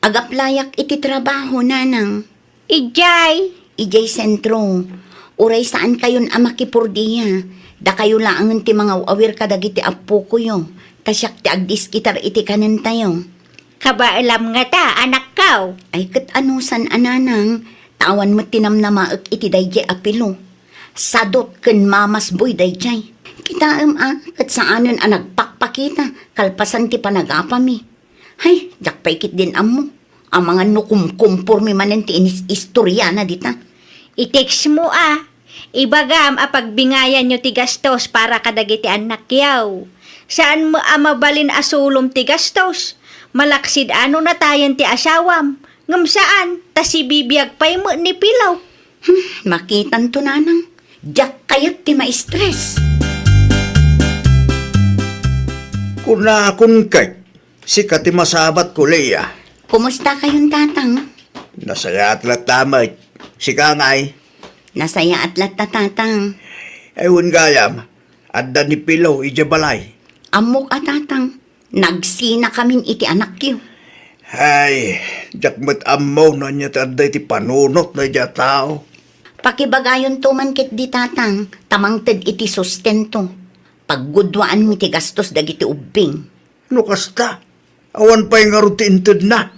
Agaplayak iti trabaho, Nanang. Idiay? Idiay sentro. Uray saankayon a makipurdia, dakayo laengen ti mangaw-awir kadagiti appokoyo, ta siak ti agdiskitar iti kanentayo. Kabaelam ngata, anakko. Ay, ket anusan a, Nanang, ta awan met ti namnamaek iti daydiay a Pilo. Sadot ken mamasboy daydiay. Kitaem a, ket saanen a nagpakpakita kalpasan ti panagapami. Hay, diak pay ketdin ammo. Amangan no kumkumpormi manen ti inis-istoriana dita. I-text mo a. Ibagam a pagbingayanyo ti gastos para kadagiti annakyo. Saan mo a mabalin a sulom ti gastos. Malaksid a no natayen ti asawam. Ngem saan, ta sibibiag pay met ni Pilaw. Hmm, makitanto, Nanang. Diak kayat ti ma-stress. Kunakon ket, sika ti masabatko, Lea. Kumusta kayon, Tatang? Nasayaat latta met. Sika ngay? Nasayaat latta, Tatang. Ay, wen gayam, adda ni Pilaw idiay balay. Ammok a, Tatang. Nagsinakamin iti anakyo. Ay, diak met ammo no ania ti adda iti panunotna idiay a tao. Pakibagayonto man ketdi, Tatang, ta mangted iti sustento. Pagguduaanmi ti gastos dagiti ubbing. No kasta, awan pay ngarud ti intedna.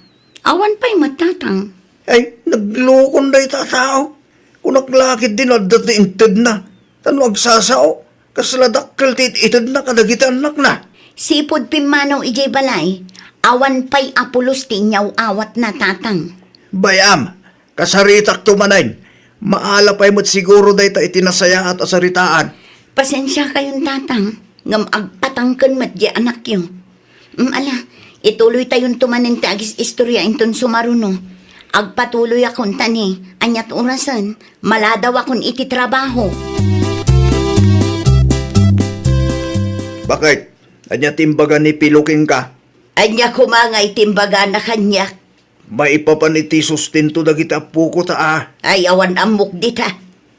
Awan pay met, Tatang. Ay, naglukon dayta a tao. Kunak la ketdi no adda ti intedna. Ta no agsasao, kasla dakkel ti it-itedna kadagiti annakna. Sipud pimmanaw idiay balay, awan pay a pulos ti inyaw-awatna, Tatang. Bay-am, kasaritakto manen. Maala pay met siguro dayta iti nasayaat a saritaan. Pasensiakayon, Tatang, ngem agpatangken met diay anakyo. Mm, ala, ituloytayonto manen ti agis-istorya inton sumaruno. Agpatuloyakon ta ni, aniat orasen, maladawakon iti trabaho. Baket? Ania ti imbaga ni Pilaw kenka? Ania koma ngay ti imbagana kaniak? Maipapan iti sustento dagiti appoko ta a. Ay, awan ammok dita.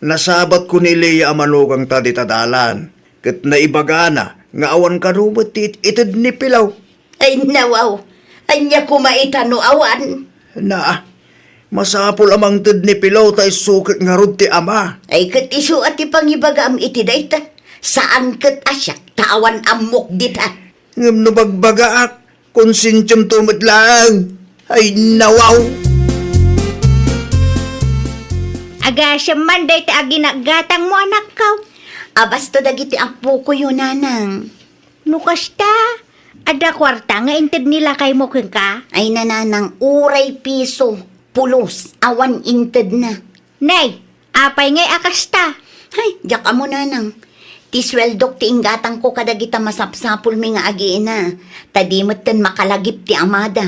Nasabatko ni Lea a manugangta dita dalan, ket naibagana nga awan kano met ti it-ited ni Pilaw. Ay, nawaw. Ania koma ita no awan? Na, masapul a mangted ni Pilaw ta isu ket ngarud ti ama. Ay, ket isu a ti pangibagam iti dayta. Saan ket a siak ta awan ammok dita. Ngem no bagbagaak, konsensiamto met laeng. Ay, nawaw! Agasem man dayta a ginagatangmo, anakko. Abasto dagiti appokoyo, Nanang. No kasta, adda kuarta nga inted ni lakaymo kenka? Ay, Nanang, uray piso, pulos, awan intedna. Nay, apay ngay a kasta? Hay, diak ammo, Nanang. Ti sueldok ti inggatangko kadagita masapsapulmi nga agiina, ta di metten makalagip ti amada.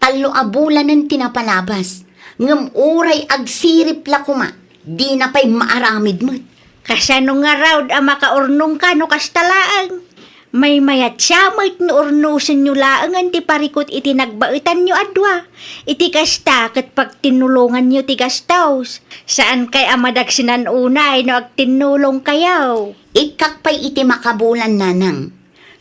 Tallo a bulanen ti napalabas, ngem uray agsirip la koma, dina pay maaramid met. Kasano ngarud a makaurnongka no kasta laeng? Maymayat sa met no urnosenyo laengen ti parikut iti nagbaetanyo a dua. Iti kasta, ket pagtinnulonganyo ti gastos. Saankay a madaksinan unay no agtinnulongkayo. Ikkak pay iti makabulan, Nanang.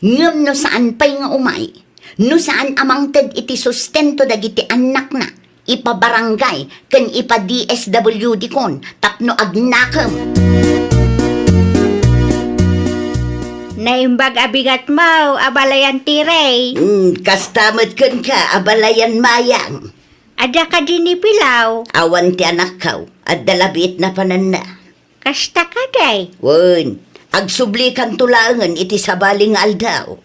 Ngem no saan pay nga umay, no saan a mangted iti sustento dagiti annakna, ipabarangay ken ipa-D S W D kon tapno agnakem. Naimbag a bigatmo, abalayan ti rey. Hmm, kasta met kenka, abalayan mayang. Adda kadi ni Pilaw? Awan ti anakko, adda labiit napananna. Kasta kadi? Wen, agsublikanto laengen iti sabali nga aldaw.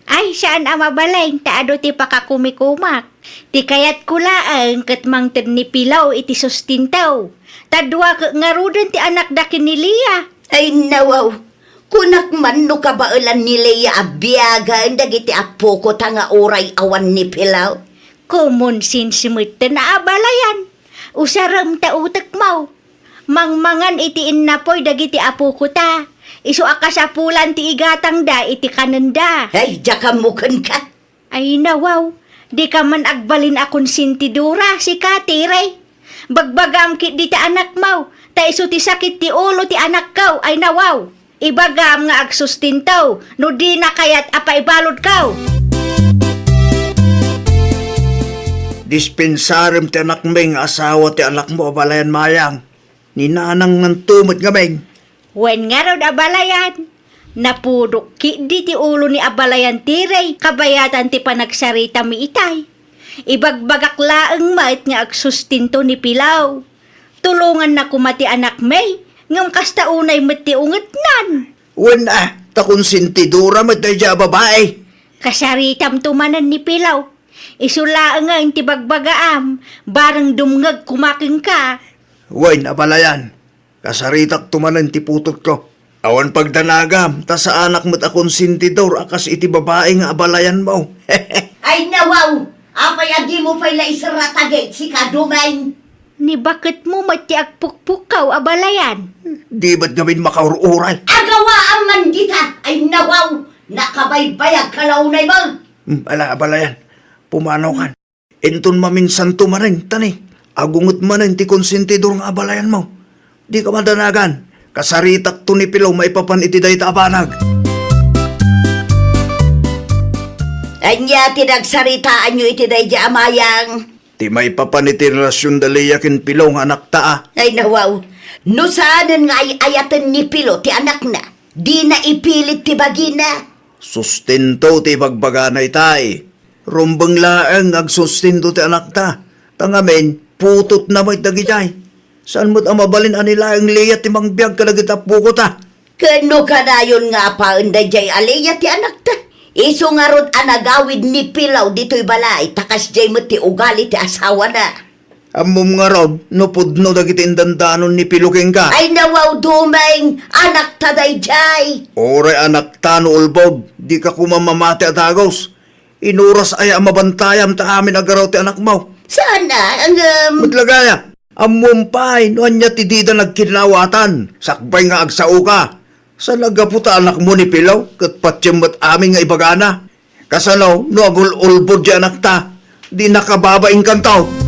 Ay, saan a mabalin ta adu ti pakakumikumak. Ti kayatko laeng ket mangted ni Pilaw iti sustento. Ta dua ket ngaruden ti anakda ken ni Lea. Ay, nawaw. Kunak man no kabaelan ni Lea a biagen dagiti apokota nga uray awan ni Pilaw. Common sense metten a abalayan. Usarem ta utekmo. Mangmangan iti innapoy dagiti apokota. Isu a kasapulan ti igatangda iti kanenda. Ay, diak ammo kenka. Ay, nawaw, dika man agbalin a konsentidora, sika, Tere. Bagbagam ketdi ti anakmo, ta isu ti sakit ti ulo ti anakko, ay, nawaw. Ibagam nga agsustento no dina kayat a paibaludko. Dispensarem ti anakmi nga asawa ti anakmo, abalayan Mayang. Ni nanang nganto met ngamin. Wen ngarud, abalayan, napudok ketdi ti ulo ni abalayan Tere kabayatan ti panagsaritam itay. Ibagbagak laeng met nga agsustento ni Pilaw. Tulonganna koma ti anakmi, ngem kasta unay met ti ungetnan. Wen a, ta konsentidora met daydiay a babai. Kasaritamto manen ni Pilaw. Isu laengen ti bagbagaam, bareng dumngeg koma kenka. Wen, abalayan, kasaritakto manen ti putotko. Awan pagdanagam, ta saanak met a konsentidor a kas iti babai nga abalayanmo. Ay, nawaw! Apay a dimo pay la iserra ta gayam, sika, Dumeng? Ni baketmo met ti agpukpukkaw, abalayan. Di met ngamin makaur-uray. Agawaam man dita! Ay, nawaw! Nakabaybayagka la unay, bang? Hmm, ala, abalayan. Pumanaw kan. Inton maminsanto manen, tani, agunget manen ti konsentidor nga abalayanmo. Dika madanagan, kasaritakto ni Pilaw maipapan iti dayta a banag. Ania ti nagsaritaanyo iti daydiay a Mayang? Ti maipapan iti relasion da Lea ken Pilaw nga anakta a. Ay, nawaw. No saanen nga ay-ayaten ni Pilaw ti anakna, dina ipilit ti bagina. Sustento ti ibagbagana itay. Rumbeng laeng nga agsustento ti anakta. Ta ngamin, putotna met dagidiay. Saan met a mabalin a ni laeng Lea ti mangbiag kadagiti apokota? Ken no kanayon nga apaen daydiay a Lea ti anakta, isu ngarud a nagawid ni Pilaw ditoy balay, ta kasdiay met ti ugali ti asawana. Ammom ngarud no pudno dagiti indandanon ni Pilaw kenka? Ay, nawaw, Dumeng, anakta daydiay. Uray anakta no ulbod, dika koma mamati a dagus. Inuras aya a mabantayam ta amin a garaw ti anakmo? Saan a, ngem. Met la gayam, ammom pay no ania ti dida nagkinnawatan, sakbay nga agsaoka. Saan a gapu ta anakmo ni Pilaw, ket patiem met amin nga ibagana. Kasano no agul-ulbod ti anakta, di nakababainkanto?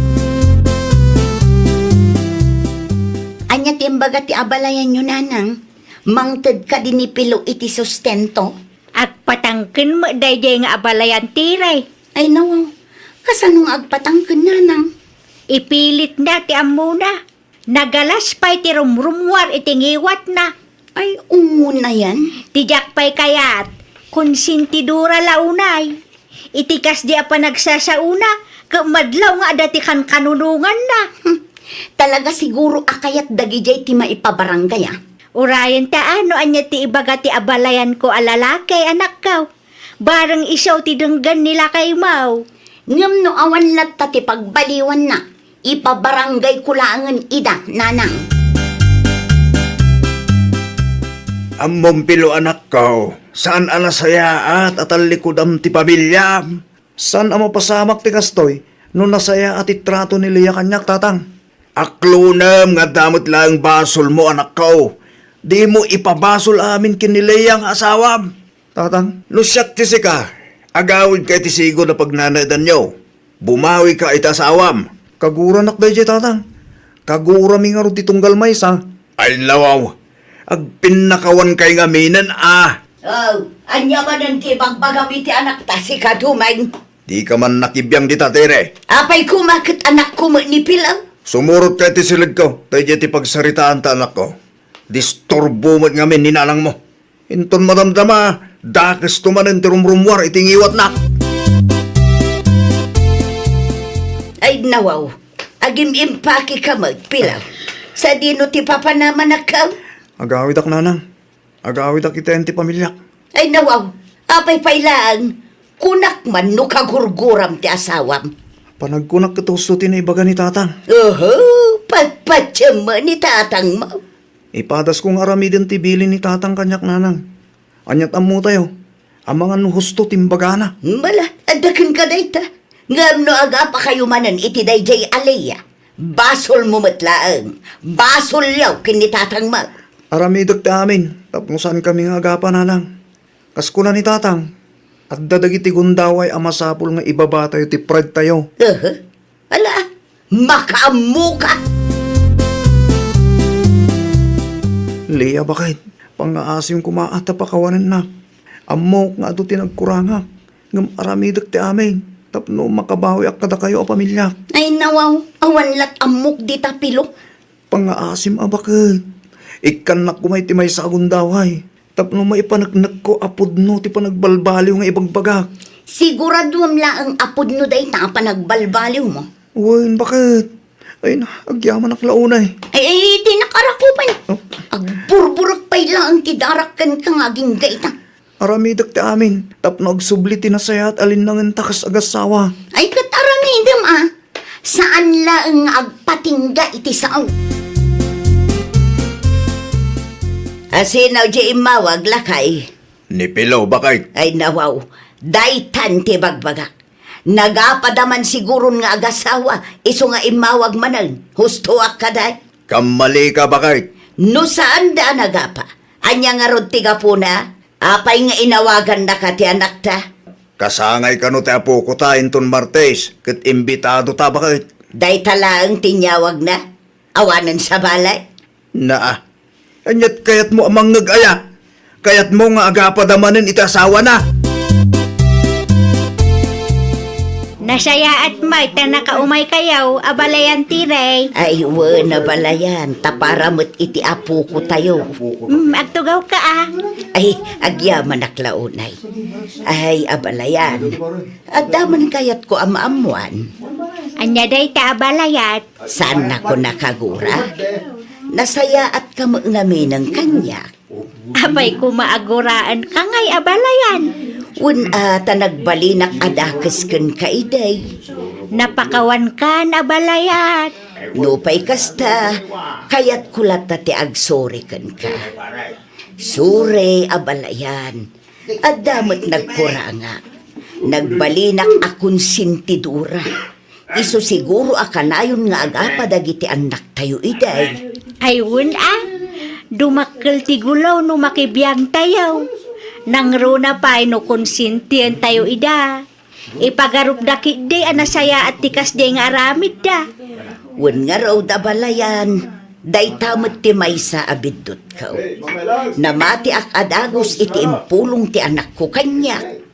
Ania ti imbaga ti abalayanyo, nanang? Mangted kadi ni Pilaw iti sustento? Agpatangken met daydiay nga abalayan, Tere. Ay, nawaw. Kasano nga agpatangken, nanang? Ipilitna ti ammona. Nagalas pay ti rumrummuar iti ngiwatna. Ay, umuna yan. Ti diak pay kayat, konsentidora la unay. Iti kasdi a panagsasaona, ket madlaw nga adda ti kankanunonganna. Hmm. Talaga siguro a kayat dagidiay ti maipabarangay, a. Urayen ta, a, no ania ti ibaga ti abalayanko a lalaki, anakko. Bareng isu ti denggen ni lakaymo. Ngem no awan latta ti pagbaliwanna, ipabaranggayko laengen ida, nanang. Ammom, Pilaw, anakko, saan a nasayaat a tallikudam ti pamiliam. Saan a mapasamak ti kastoy no nasayaat ti trato ni Lea kaniak, tatang. Aklonem nga adda met laeng basolmo, anakko. Dimo ipabasol amin ken ni Lea nga asawam. Tatang, no siak ti sika, agawidka iti sigud a pagnanaedanyo. Bumawika iti asawam. Kaguranak daydiay, tatang. Kagurami ngarud ti tunggal maysa. Ay, nawaw. Agpinnakawankay ngaminen, a. Oh, ania manen ti ibagbagam iti anakta, sika, Dumeng? Dika man nakibiang dita, Tere. Apay koma ket anakko met ni Pilaw? Sumurotka iti silegko, daydiay ti pagsaritaanta, anakko. Disturbo met ngamin ni nanangmo. Inton madamdama, dakesto manen ti rumrummuar iti ngiwatna. Ay, nawaw, agim-impakeka met, Pilaw. Sadino ti papanam, anakko? Agawidak, nanang. Agawidak iti ayan ti pamiliak. Ay, nawaw, apay pay laeng? Kunak man no kagurguram ti asawam. Panagkunak ket husto ti naibaga ni tatang. Oho, patpatiem met ni tatangmo. Ipadasko nga aramiden ti bilin ni tatang kaniak, nanang. Ania't ammotayo? Amangan no husto ti imbagana. Bala, adda kenka dayta. Ngem no agapakayo manen iti daydiay a Lea, basolmo met laeng. Basolyo ken ni tatangmo. Aramidek ti amin, tapno saankami nga agapa, nanang. Kas kuna ni tatang, adda dagiti gundaway a masapul nga ibabatayo ti pradtayo. Aha. Ala, makaammoka! Lea, baket, pangngaasim koma a ta pakawanennak. Ammok nga adu ti nagkurangak, ngem aramidek ti amin tapno makabawiak kadakayo a pamiliak. Ay, nawaw, awan lat ammok dita, Pilo. Pangngaasim a baket. Ikkannak koma iti maysa a gundaway tapno maipaneknekko a pudno ti panagbalbaliw nga ibagbagak. Siguraduem laeng a pudno dayta a panagbalbaliwmo. Wen, baket. Ay na, agyamanak la unay. Ay, ay, dinak arakupen. Oh. Agburburek pay laeng ti darak kenka nga agingga ita. Aramidek ti amin, tapno agsubli ti nasayaat a linnangenta kas agassawa. Ay, ket aramidem a. Saan laeng nga agpatingga iti sao. Asino diay immawag, lakay? Ni Pilo, baket. Ay, nawaw. Daytan ti bagbagak. Nagapada man siguron nga agasawa, isu nga immawag manen. Hustoak kadi. Kammalika, baket. No saanda a nagapa, ania ngarud ti gapuna? Apay nga inawagannaka ti anakta? Kasangay kano ti apokota inton Martes, ket imbitadota, baket. Dayta laeng ti inyawagna? Awanen sabali? Naa. Ania't kayatmo a mangngeg aya? Kayatmo nga agapada manen iti asawana? Nasayaat met ta nakaumaykayo, abalayan ti rey. Ay, wen, abalayan, ta para met iti apokotayo. Mm, agtugawka a. Ay, agyamanak la unay. Ay, abalayan, adda man kayatko a maammoan. Ania dayta, abalayat? Saannakon a kagura? Nasayaatka met ngamin kaniak. Apay koma a guraenka ngay, abalayan? Wen a, ta nagbalinak a dakes kenka idi. Napakawankan, abalayat. Nupay kasta, kayatko latta ti agsuri kenka. Suri, abalayan. Adda met nagkurangak. Nagbalinak a konsentidora. Isu siguro a kanayon nga agapa dagiti annaktayo idi. Ay, wen a, dumakkel ti gulo no makibiangtayo. Nangruna pay no konsientientayo ida. Ipagarupda ketdi a nasayaat ti kasdi nga aramidda. Wen ngarud, abalayan, dayta met ti maysa a biddutko. Namatiak a dagus iti impulong ti anakko kaniak.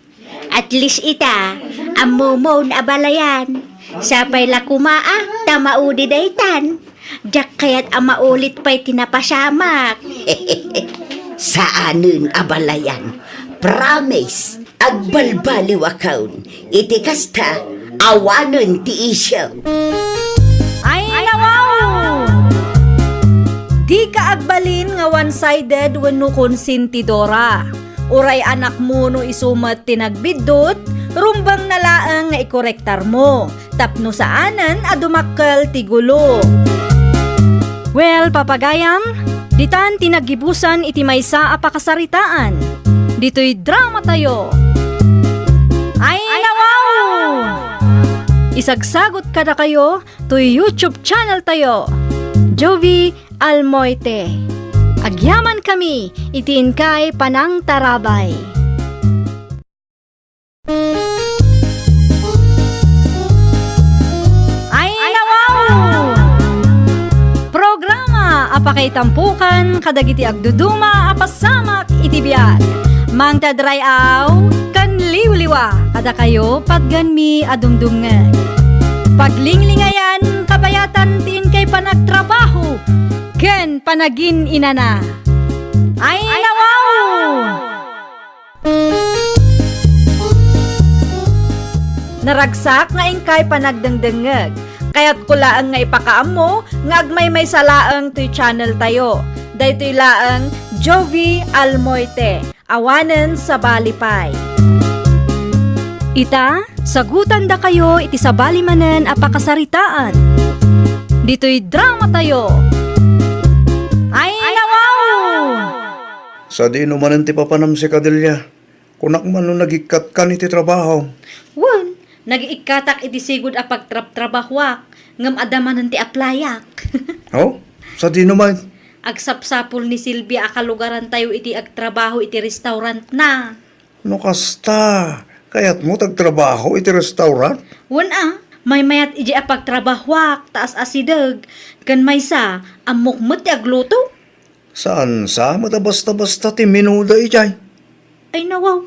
At least ita, ammomon, abalayan. Sapay la koma a ta maudi daytan. Diak kayat a maulit pay ti napasamak. Saanen, abalayan. Promise, agbalbaliwakon. Iti kasta, awanen ti isyu. Ay, nawaw! Dika agbalin nga one-sided wenno konsentidora. Uray anakmo no isu met ti nagbiddut, rumbengna laeng nga ikorektarmo, tapno saanen a dumakkel ti gulo. Well, papagayam, ditan ti naggibusan iti maysa a pakasaritaan. Ditoy dramatayo. Ay, nawaw! Isagsagot kadakayo toy YouTube channel tayo, Jovie Almoite. Agyamankami iti inkay panangtarabay. Ay, nawaw! Programa a pakaitampokan kadagiti agduduma a pasamak iti biag. Mangted ray-aw ken liwliwa kadakayo patgenmi a dumdumngeg. Paglinglingayan, kabayatan ti inkay panagtrabaho ken panagin-inana. Ay, nawaw! Naragsak nga inkay panagdengdengngeg. Kayatko laeng nga ipakaammo nga agmaymaysa laeng toy channel tayo. Daytoy laeng Jovie Almoite. Awanen sabali pay. Ita, sagutandakayo iti sabali manen a pakasaritaan. Ditoy dramatayo. Ay, nawaw! Sadino manen ti papanam, Sika Delia? Kunak man no nagikkat kan iti trabaho. Wen, nagikkatak iti sigud a pagtrabtrabahoak, ngem adda manen ti aplayak. Oh? Sadino man? Agsapsapul ni Silvia a kalugarantayo iti agtrabaho iti restaurantna. No kasta, kayatmo ti agtrabaho iti restaurant? Wen a, maymayat idiay a pagtrabahoak, ta as-asideg, ken maysa, ammok met ti agluto. Saan sa met a basta-basta ti menuda idiay? Ay nawaw,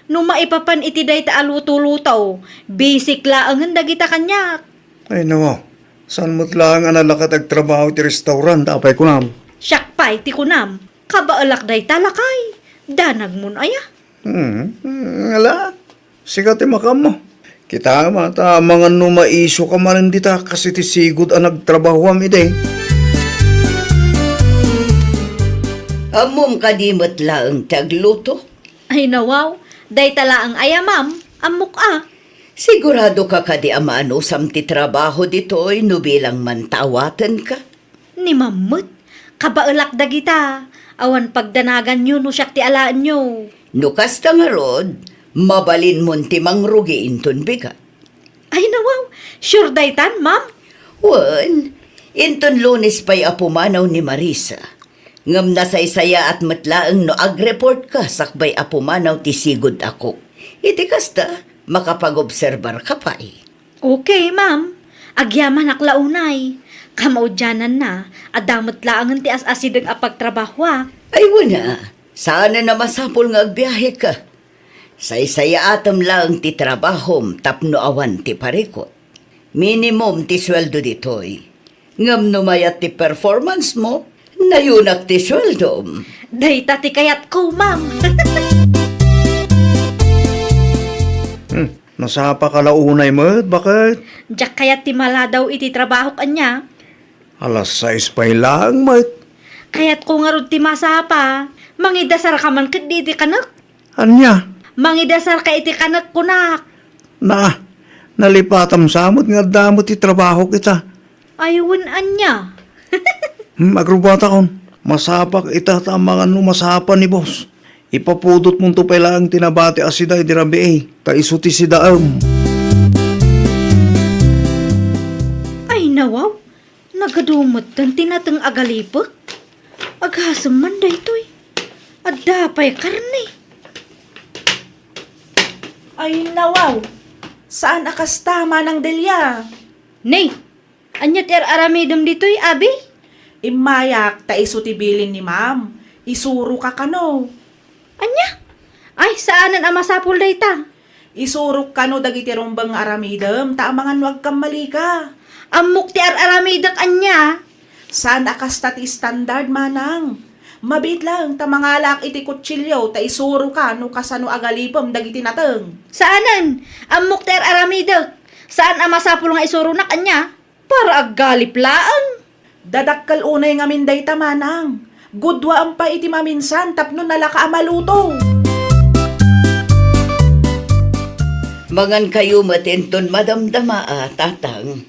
no maipapan iti dayta a luto-luto, basic laengen dagita kaniak. Ay nawaw, saan met laeng a nalaka ti agtrabaho iti restaurant, apay kunam? Siak pay ti kunam, kabaelak dayta lakay, danagmon aya? Hmm, hmm, ala, sika ti makaammo. Kita, mata, amangan no maisoka manen dita, kas iti sigud a nagtrabahoam idi. Ammom kadi met laeng ti agluto? Ay nawaw, dayta laeng aya, ma'am, ammok a. Sigurado ka kadi a maanusam ti trabaho ditoy no bilang man ta awatenka? Ni ma'am met, kabaelak dagita. Awan pagdanaganyo no siak ti alaenyo. No kasta ngarud, mabalinmon ti mangrugi inton bigat. Ay nawaw, sure daytan, ma'am? Wen, inton Lunes pay a pumanaw ni Marisa. Ngem nasaysayaat met laeng no agreport ka sakbay a pumanaw ti sigud a cook. Iti kasta, makapagobserbar ka pay. Okay, ma'am. Agyamanak la unay. Kamaudiananna, adda met laengen ti as-asideg a pagtrabahoak. Ay, wen a, saanen a masapul nga agbiahe ka. Saysayaatem laeng ti trabahom tapno awan ti parikut. Minimum ti sueldo ditoy. Ngem no mayat ti performance mo, nayunak ti sueldom. Dayta ti kayatko, ma'am. Hmm, nasapa ka la unay met, baket? Diak kayat ti maladaw iti trabahok ania. Alas sais pay laeng met. Kayatko ngarud ti masapa. Mangidasar ka man ketdi iti kanek. Ania? Mangidasar ka iti kanek kunak. Na, nalipatam sa met nga adda met ti trabahok ita. Ay, wen ania? Hmm, agrubbuatakon. Masapak ita ta amangan no masapa ni boss. Ipapudotmonto pay laeng ti nabati a sida idi rabii, ta isu ti sidaem. Ay, nawaw. Nagadumetten ti nateng a galipek. Agasem man daytoy. Adda pay karne. Ay, nawaw. Saan a kasta, Manang Delia? Nay, ania ti ar-aramidem ditoy, abi? Immayak ta isu ti bilin ni Ma'am. Isuroka kano. Ania? Ay, saanen a masapul dayta. Isurok kano dagiti rumbeng nga aramidem, ta amangan no agkammalika. Ammok ti ar-aramidek ania? Saan a kasta ti standard, Manang. Mabiit laeng ta mangalaak iti kutsilio ta isuroka no kasano a galipem dagiti nateng. Saanen, ammok ti ar-aramidek. Saan a masapul nga isuronak ania? Para aggalip laeng. Dadakkel unay ngamin dayta, Manang. Guduaem pay iti maminsan tapno nalaka a maluto. Mangankayo met inton madamdama a, Tatang.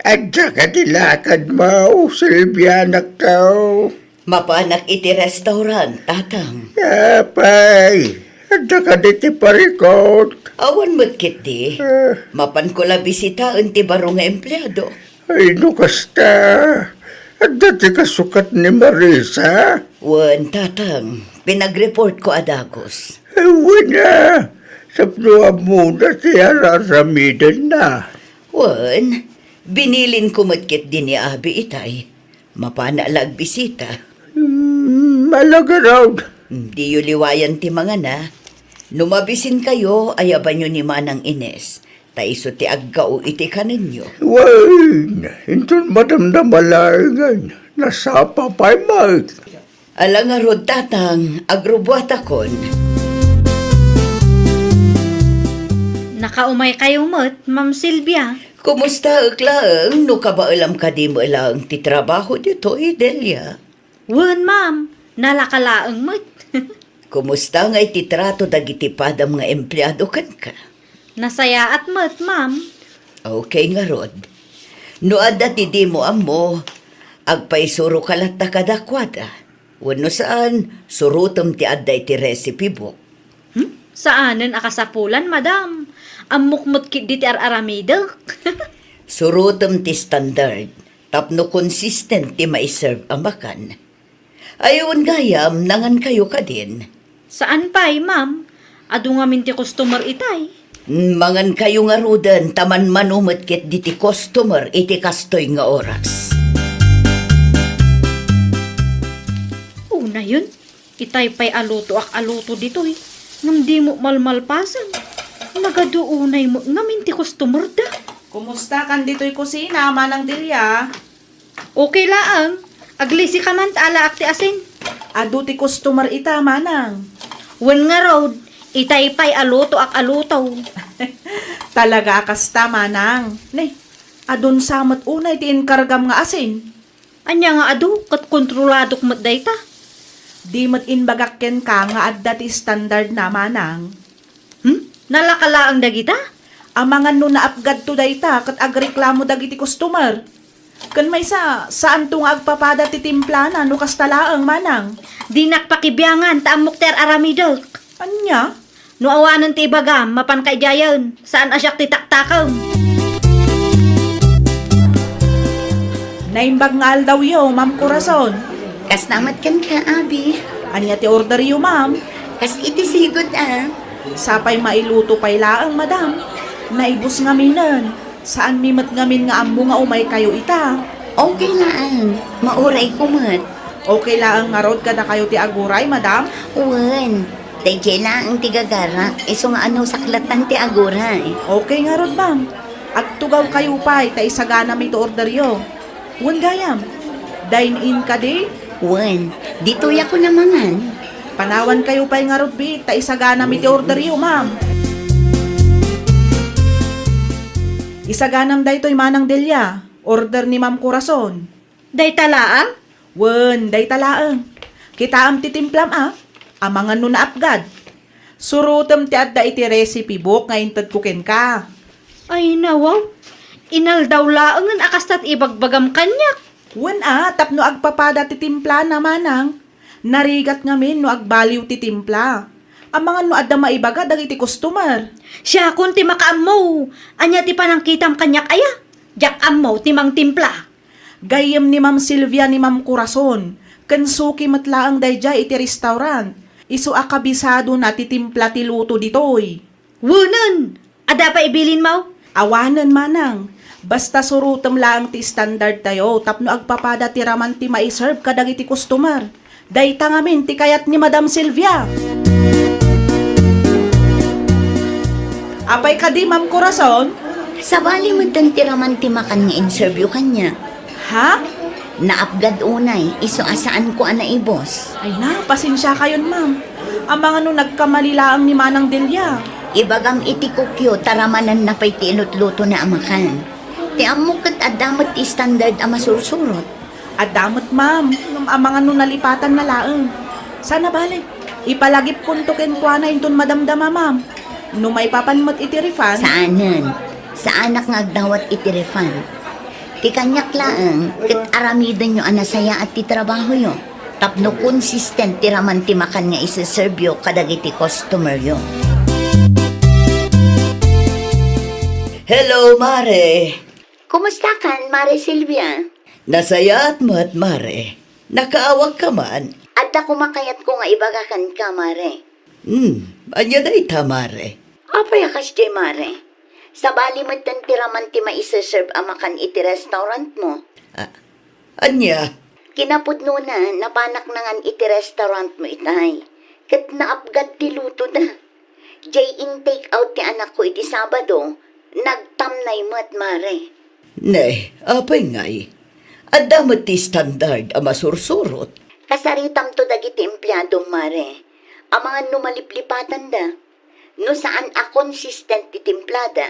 Adda kadi lakadmo, Silvia, anakko? Mapanak iti restaurant, Tatang. Apay, adda kadi ti parikut? Awan met ketdi. Ah. Mapanko la bisitaen ti baro nga empleado. Ay, no kasta, adda ti kasukat ni Marisa? Wen, Tatang, pinagreportko a dagus. Ay, wen a, tapno ammona ti ar-aramidenna. Wen, binilinko met ketdi ni Abi itay. Mapana la agbisita. Mm, ala ngarud. Diyo liwayan ti mangana. No mabisinkayo, ayabanyo ni Manang Ines, ta isu ti aggao iti kanenyo. Wen, inton madamdama laengen, nasapa pay met. Ala ngarud, Tatang, agrubbuatakon. Nakaumaykayo met, Ma'am Silvia. Kumustaek laeng no kabaelam kadi met laeng ti trabaho ditoy, Delia? Wen, ma'am, nalaka laeng met. Kumusta ngay ti trato dagiti padam nga empleado kenka? Nasayaat met, ma'am. Okay ngarud. No adda ti dimo ammo, agpaisuroka latta kadakuada. Wenno saan, surotem ti adda iti recipe book. Hmm? Saanen a kasapulan, madam. Ammok met ketdi ti ar-aramidek. Surotem ti standard tapno consistent ti maiserve a makan. Ay, wen gayam, nangankayo kadin? Saan pay, ma'am. Adu ngamin ti customer itay. Mm, mangankayo ngaruden, ta manmano met ketdi ti customer iti kastoy nga oras. Unayen, itay pay a lutoak a luto ditoy. Ngem dimo malmalpasen. Nagadu unay met ngamin ti customer da. Kumusta kan ditoy kusina, Manang Delia? Okay laeng. Aglisika man ta alaak ti asin. Adu ti customer ita, manang. Wen ngarud, itay pay a lutoak a luto. Talaga a kasta, manang. Ne, adun sa met unay ti inkargam nga asin. Ania nga adu, ket kontroladok met dayta. Di met imbagak kenka nga adda ti standard na, manang. Hmm? Nalaka laeng dagita? Amangan no naapgadto dayta ket agreklamo dagiti customer. Ken maysa, saanto nga agpapada ti timplana no kasta laeng, manang. Dinak pakibiangan ta ammok ti ar-aramidek. Ania? No awanen ti ibagam, mapanka idiayen. Saan a siak ti taktakem. Naimbag nga aldawyo, Ma'am Corazon. Kasta met kenka, Abi. Ania ti orderyo, ma'am? Kas iti sigud, a. Sapay mailuto pay laeng, madam. Naibus ngaminen. Saanmi met ngamin nga ammo nga umaykayo ita. Okay laeng. Maurayko met. Okay laeng ngarud kadakayo ti aguray, madam? Wen. Daydiay laeng ti gagarak. Isu nga anusak latta ti aguray. Okay ngarud, ma'am. Agtugawkayo pay ta isaganami ti orderyo. Wen gayam, dine-in kadi? Wen, ditoyak a mangan. Panawankayo pay ngarud, bi, ta isaganami ti orderyo, ma'am. Isaganam daytoy, Manang Delia. Order ni Ma'am Corazon. Dayta laeng? Wen, dayta laeng. Kitaem ti timplam, a. Amangan no naapgad. Surotem ti adda iti recipe book nga intedko kenka. Ay, nawaw. Inaldaw laengen a kasta ti ibagbagam kaniak. Wen a, tapno agpapada ti timplana, manang. Narigat ngamin no agbaliw ti timpla. Amangan no adda maibaga dagiti customer. Siakon ti makaammo. Ania ti panangkitam kaniak aya? Diak ammo ti mangtimpla. Gayyem ni Ma'am Silvia ni Ma'am Corazon, ken suki met laeng daydiay iti restaurant. Isu a kabisadona ti timpla ti luto ditoy. Wenen! Adda pay ibilinmo? Awanen, manang. Basta surotem laeng ti standardtayo tapno agpapada ti raman ti maiserve kadagiti customer. Dayta ngamin ti kayat ni Madam Silvia. Apay kadi, Ma'am Corazon? Sabali metten ti raman ti makan nga inserveyo kaniak. Ha? Naapgad unay, isu a saanko a naibus. Ay na, pasensiakayon, ma'am. Amangan no nagkamali laeng ni Manang Delia. Ibagam iti cookyo, ta ramanenna pay ti ilutlutona a makan. Ti ammok ket adda met ti standard a masursurot. Adda met, ma'am, ngem amangan no nalipatanna laeng. Sana bale, ipalagipkonto kenkuana inton madamdama, ma'am. No maipapan met iti refund. Saanen. Saanak nga agdawat iti refund. Ti kaniak laeng, ket aramidenyo a nasayaat ti trabahoyo. Tapno consistent ti raman ti makan nga iseserveyo kadagiti customeryo. Hello, Mare. Kumustakan, Mare Silvia? Nasayaat met, Mare. Nakaawagka man? Adda koma kayatko nga ibaga kenka, Mare. Hmm, ania dayta, Mare? Apay a kasdiay, Mare? Sabali metten ti raman ti maiseserve a makan iti restaurantmo. A-, ania? Kinapudnona, napanak nangan iti restaurantmo itay. Ket naapgad ti lutoda. Diay in-take out ti anakko iti Sabado, nagtamnay met, Mare. Ne, apay ngay? Adda met ti standard a masursurot. Kasaritamto dagiti empleadom, Mare. Amangan no maliplipatanda. No saan a consistent ti timplada,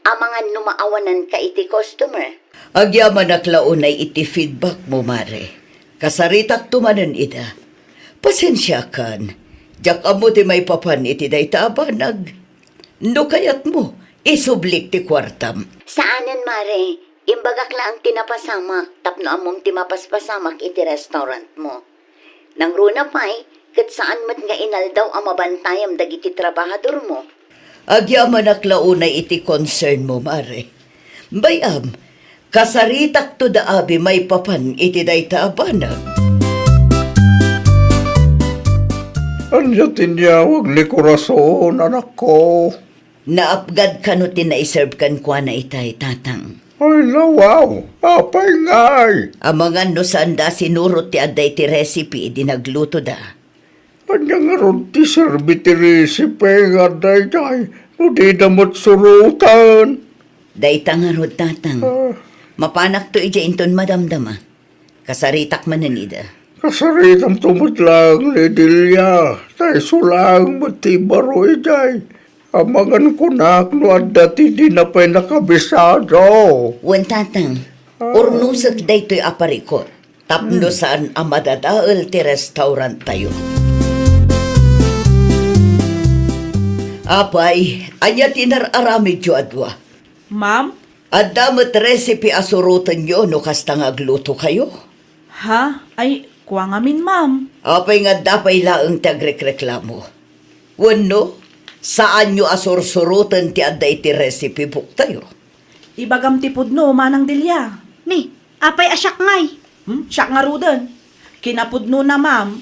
amangan no maawananka iti customer. Agyamanak la unay iti feedbackmo, Mare. Kasaritakto manen ida. Pasensiakan, diak ammo ti maipapan iti dayta a banag. No kayatmo, Isublik ti kuartam. Saanen, Mare. Imbagak laeng ti napasamak tapno ammom ti mapaspasamak iti restaurantmo. Nangruna pay, ket saan met nga inaldaw a mabantayam dagiti trabahadormo. Agyamanak la unay iti concernmo, Mare. Bay-am, kasaritakto da abi maipapan iti dayta a banag. Ania ti inyawag ni Corazon, anakko? Naapgad kano ti naiserb kenkuana itay, Tatang. Ay, nawaw! Apay ngay? Amangan no saanda a sinurot ti adda iti recipe idi naglutoda. Ania ngarud ti serbi ti recipe nga adda idiay no dida met suroten? Dayta ngarud, Tatang. Ah. Mapanakto idiay inton madamdama. Kasaritak manen ida. Kasaritamto met laeng ni Delia, ta isu laeng met ti ibaro idiay. Amangan kunak no adda ti dina pay nakabisado. Wen, Tatang. Ah. Urnosek daytoy a parikut tapno saan a madadael ti restauranttayo. Apay, ania ti nar-aramidyo a dua? Ma'am? Adda met recipe a surotenyo no kasta nga aglutokayo? Ha? Ay, kua ngamin, ma'am. Apay nga adda pay laeng ti agrekreklamo? Wenno, saanyo a sursuroten ti adda iti recipe booktayo? Ibagam ti pudno, Manang Delia. Ni, apay a siak ngay? Hmm? Siak ngaruden. Kinapudnona, ma'am,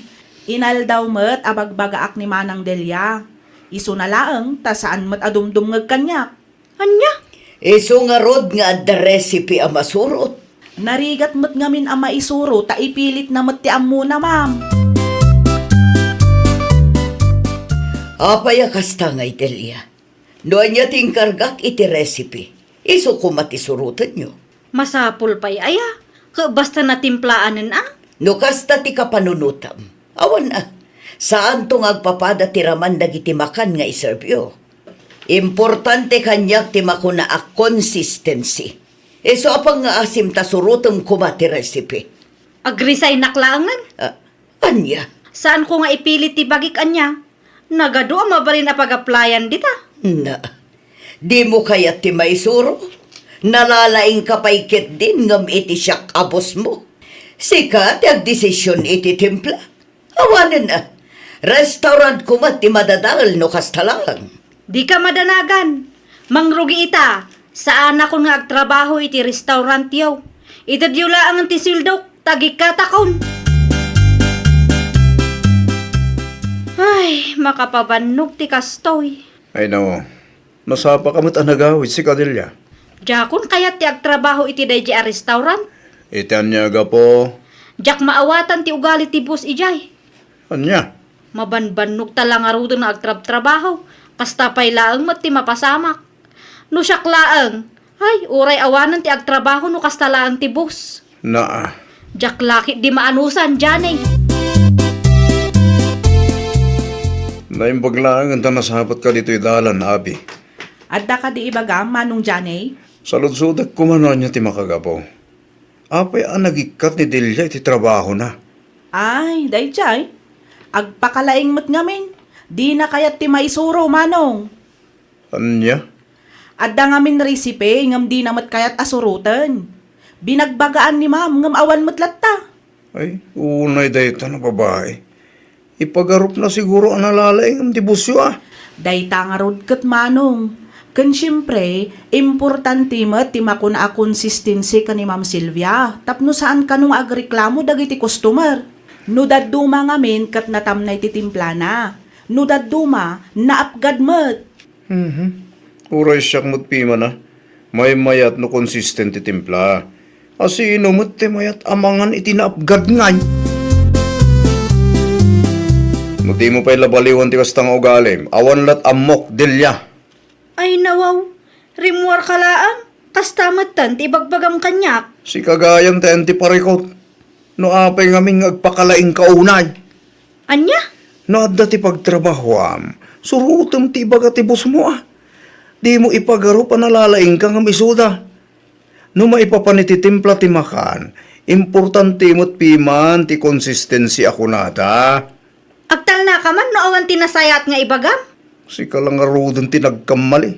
inaldaw met a bagbagaak ni Manang Delia. Isuna laeng, ta saan met a dumdumngeg kaniak. Ania? Isu ngarud nga adda recipe a masurot. Narigat met ngamin a maisuro ta ipilitna met ti ammona, ma'am. Apay a kasta ngay, Delia? No ania ti inkargak iti recipe, isu koma ti surotenyo. Masapul pay aya? Ket basta natimplaanen a? No kasta ti kapanunotam, awan a. Saanto nga agpapada ti raman dagiti makan nga iserbyo. Importante kaniak ti makuna a consistency. Isu a pangngaasim ta surotem koma ti recipe. Agresignak laengen? Ah, ania? Saanko nga ipilit ti bagik ania? Nagadu a mabalin a pag-applyan dita. Na, dimo kayat ti maisuro? Nalalaingka pay ketdin ngem iti siak a bossmo. Sika ti agdesisyon iti timpla. Awanen a. Restaurant koma ti madadael no kasta laeng. Dika madanagan. Mangrugi ita. Saanakon nga agtrabaho iti restaurantyo. Itedyo laengen ti sueldok, ta agikkatakon. Ay, makapabannog ti kastoy. Ay, no. Nasapaka met a nagawid, sika, Delia. Diakon kayat ti agtrabaho iti daydi a restaurant. Iti ania a gapu? Diak maawatan ti ugali ti boss idiay. Ania? Mabanbannog ta la ngaruden nga agtrabtrabaho. Kasta pay laeng met ti mapasamak. No siak laeng, ay, uray awanen ti agtrabaho no kasta laeng ti boss. Naa. Diak la ketdi maanusan, Johnny. Naimbag laeng ta nasapatka ditoy dalan, abi. Adda kadi ibagam, Manong Johnny? Saludsodek koma no ania ti makagapu. Apay a nagikkat ni Delia iti trabahona? Ay, daydiay. Agpakalaing met ngamin. Dina kayat ti maisuro, Manong. Ania? Adda ngamin recipe ngem dina met kayat a suroten. Binagbagaan ni ma'am ngem awan met latta. Ay, unay dayta a babai. Ipagarupna siguro a nalalaing ti bossyo a. Dayta ngarud ket, Manong. Ken siempre, importante met ti makuna a consistency ken ni Ma'am Sylvia tapno saan kano nga agreklamo dagiti customer. No dadduma ngamin ket natamnay ti timplana. No dadduma, naapgad met. Mhm. Uray siak met piman a, maymayat no consistent ti timpla. A sino met ti mayat a mangan iti naapgad ngay? No dimo pay la baliwan ti kasta nga ugalim, awan lat ammok, Delia. Ay, nawaw, rimmuarka laeng, kasta metten ti ibagbagam kaniak. Sika gayam ti ayan ti parikut. No apay ngamin nga agpakalaingka unay? Ania? No adda ti pagtrabahoam, surotem ti ibaga ti bossmo a. Dimo ipagarup a nalalaingka ngem isuda. No maipapan iti timpla ti makan, importante met piman ti consistency a kunada. Agtalnaka man no awan ti nasayaat nga ibagam? Sika la ngaruden ti nagkammali.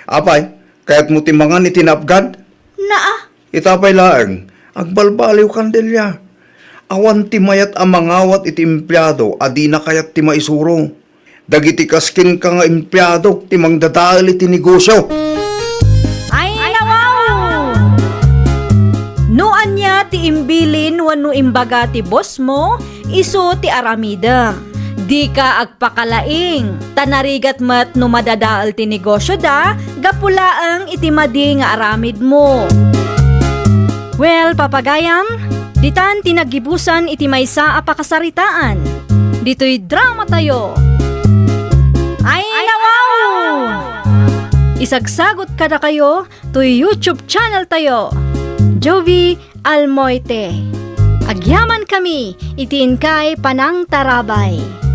Apay, kayatmo ti mangan iti naapgad? Naa. Ita pay laeng, agbalbaliwkan, Delia. Awan ti mayat a mangawat iti empleado a dina kayat ti maisuro. Dagiti kas kenka nga empleado ti mangdadael iti negosio. Ay, nawaw! No ania ti imbilin wenno imbaga ti boss mo, isu ti aramidem. Dika agpakalaing, ta narigat met no madadael ti negosyoda gapu laeng iti madi nga aramidmo. Well, papagayam, ditan ti naggibusan iti maysa a pakasaritaan. Ditoy dramatayo. Ay, nawaw! Isagsagot kadakayo toy YouTube channel tayo, Jovi Almoite. Agyaman kami iti inkay panangtarabay.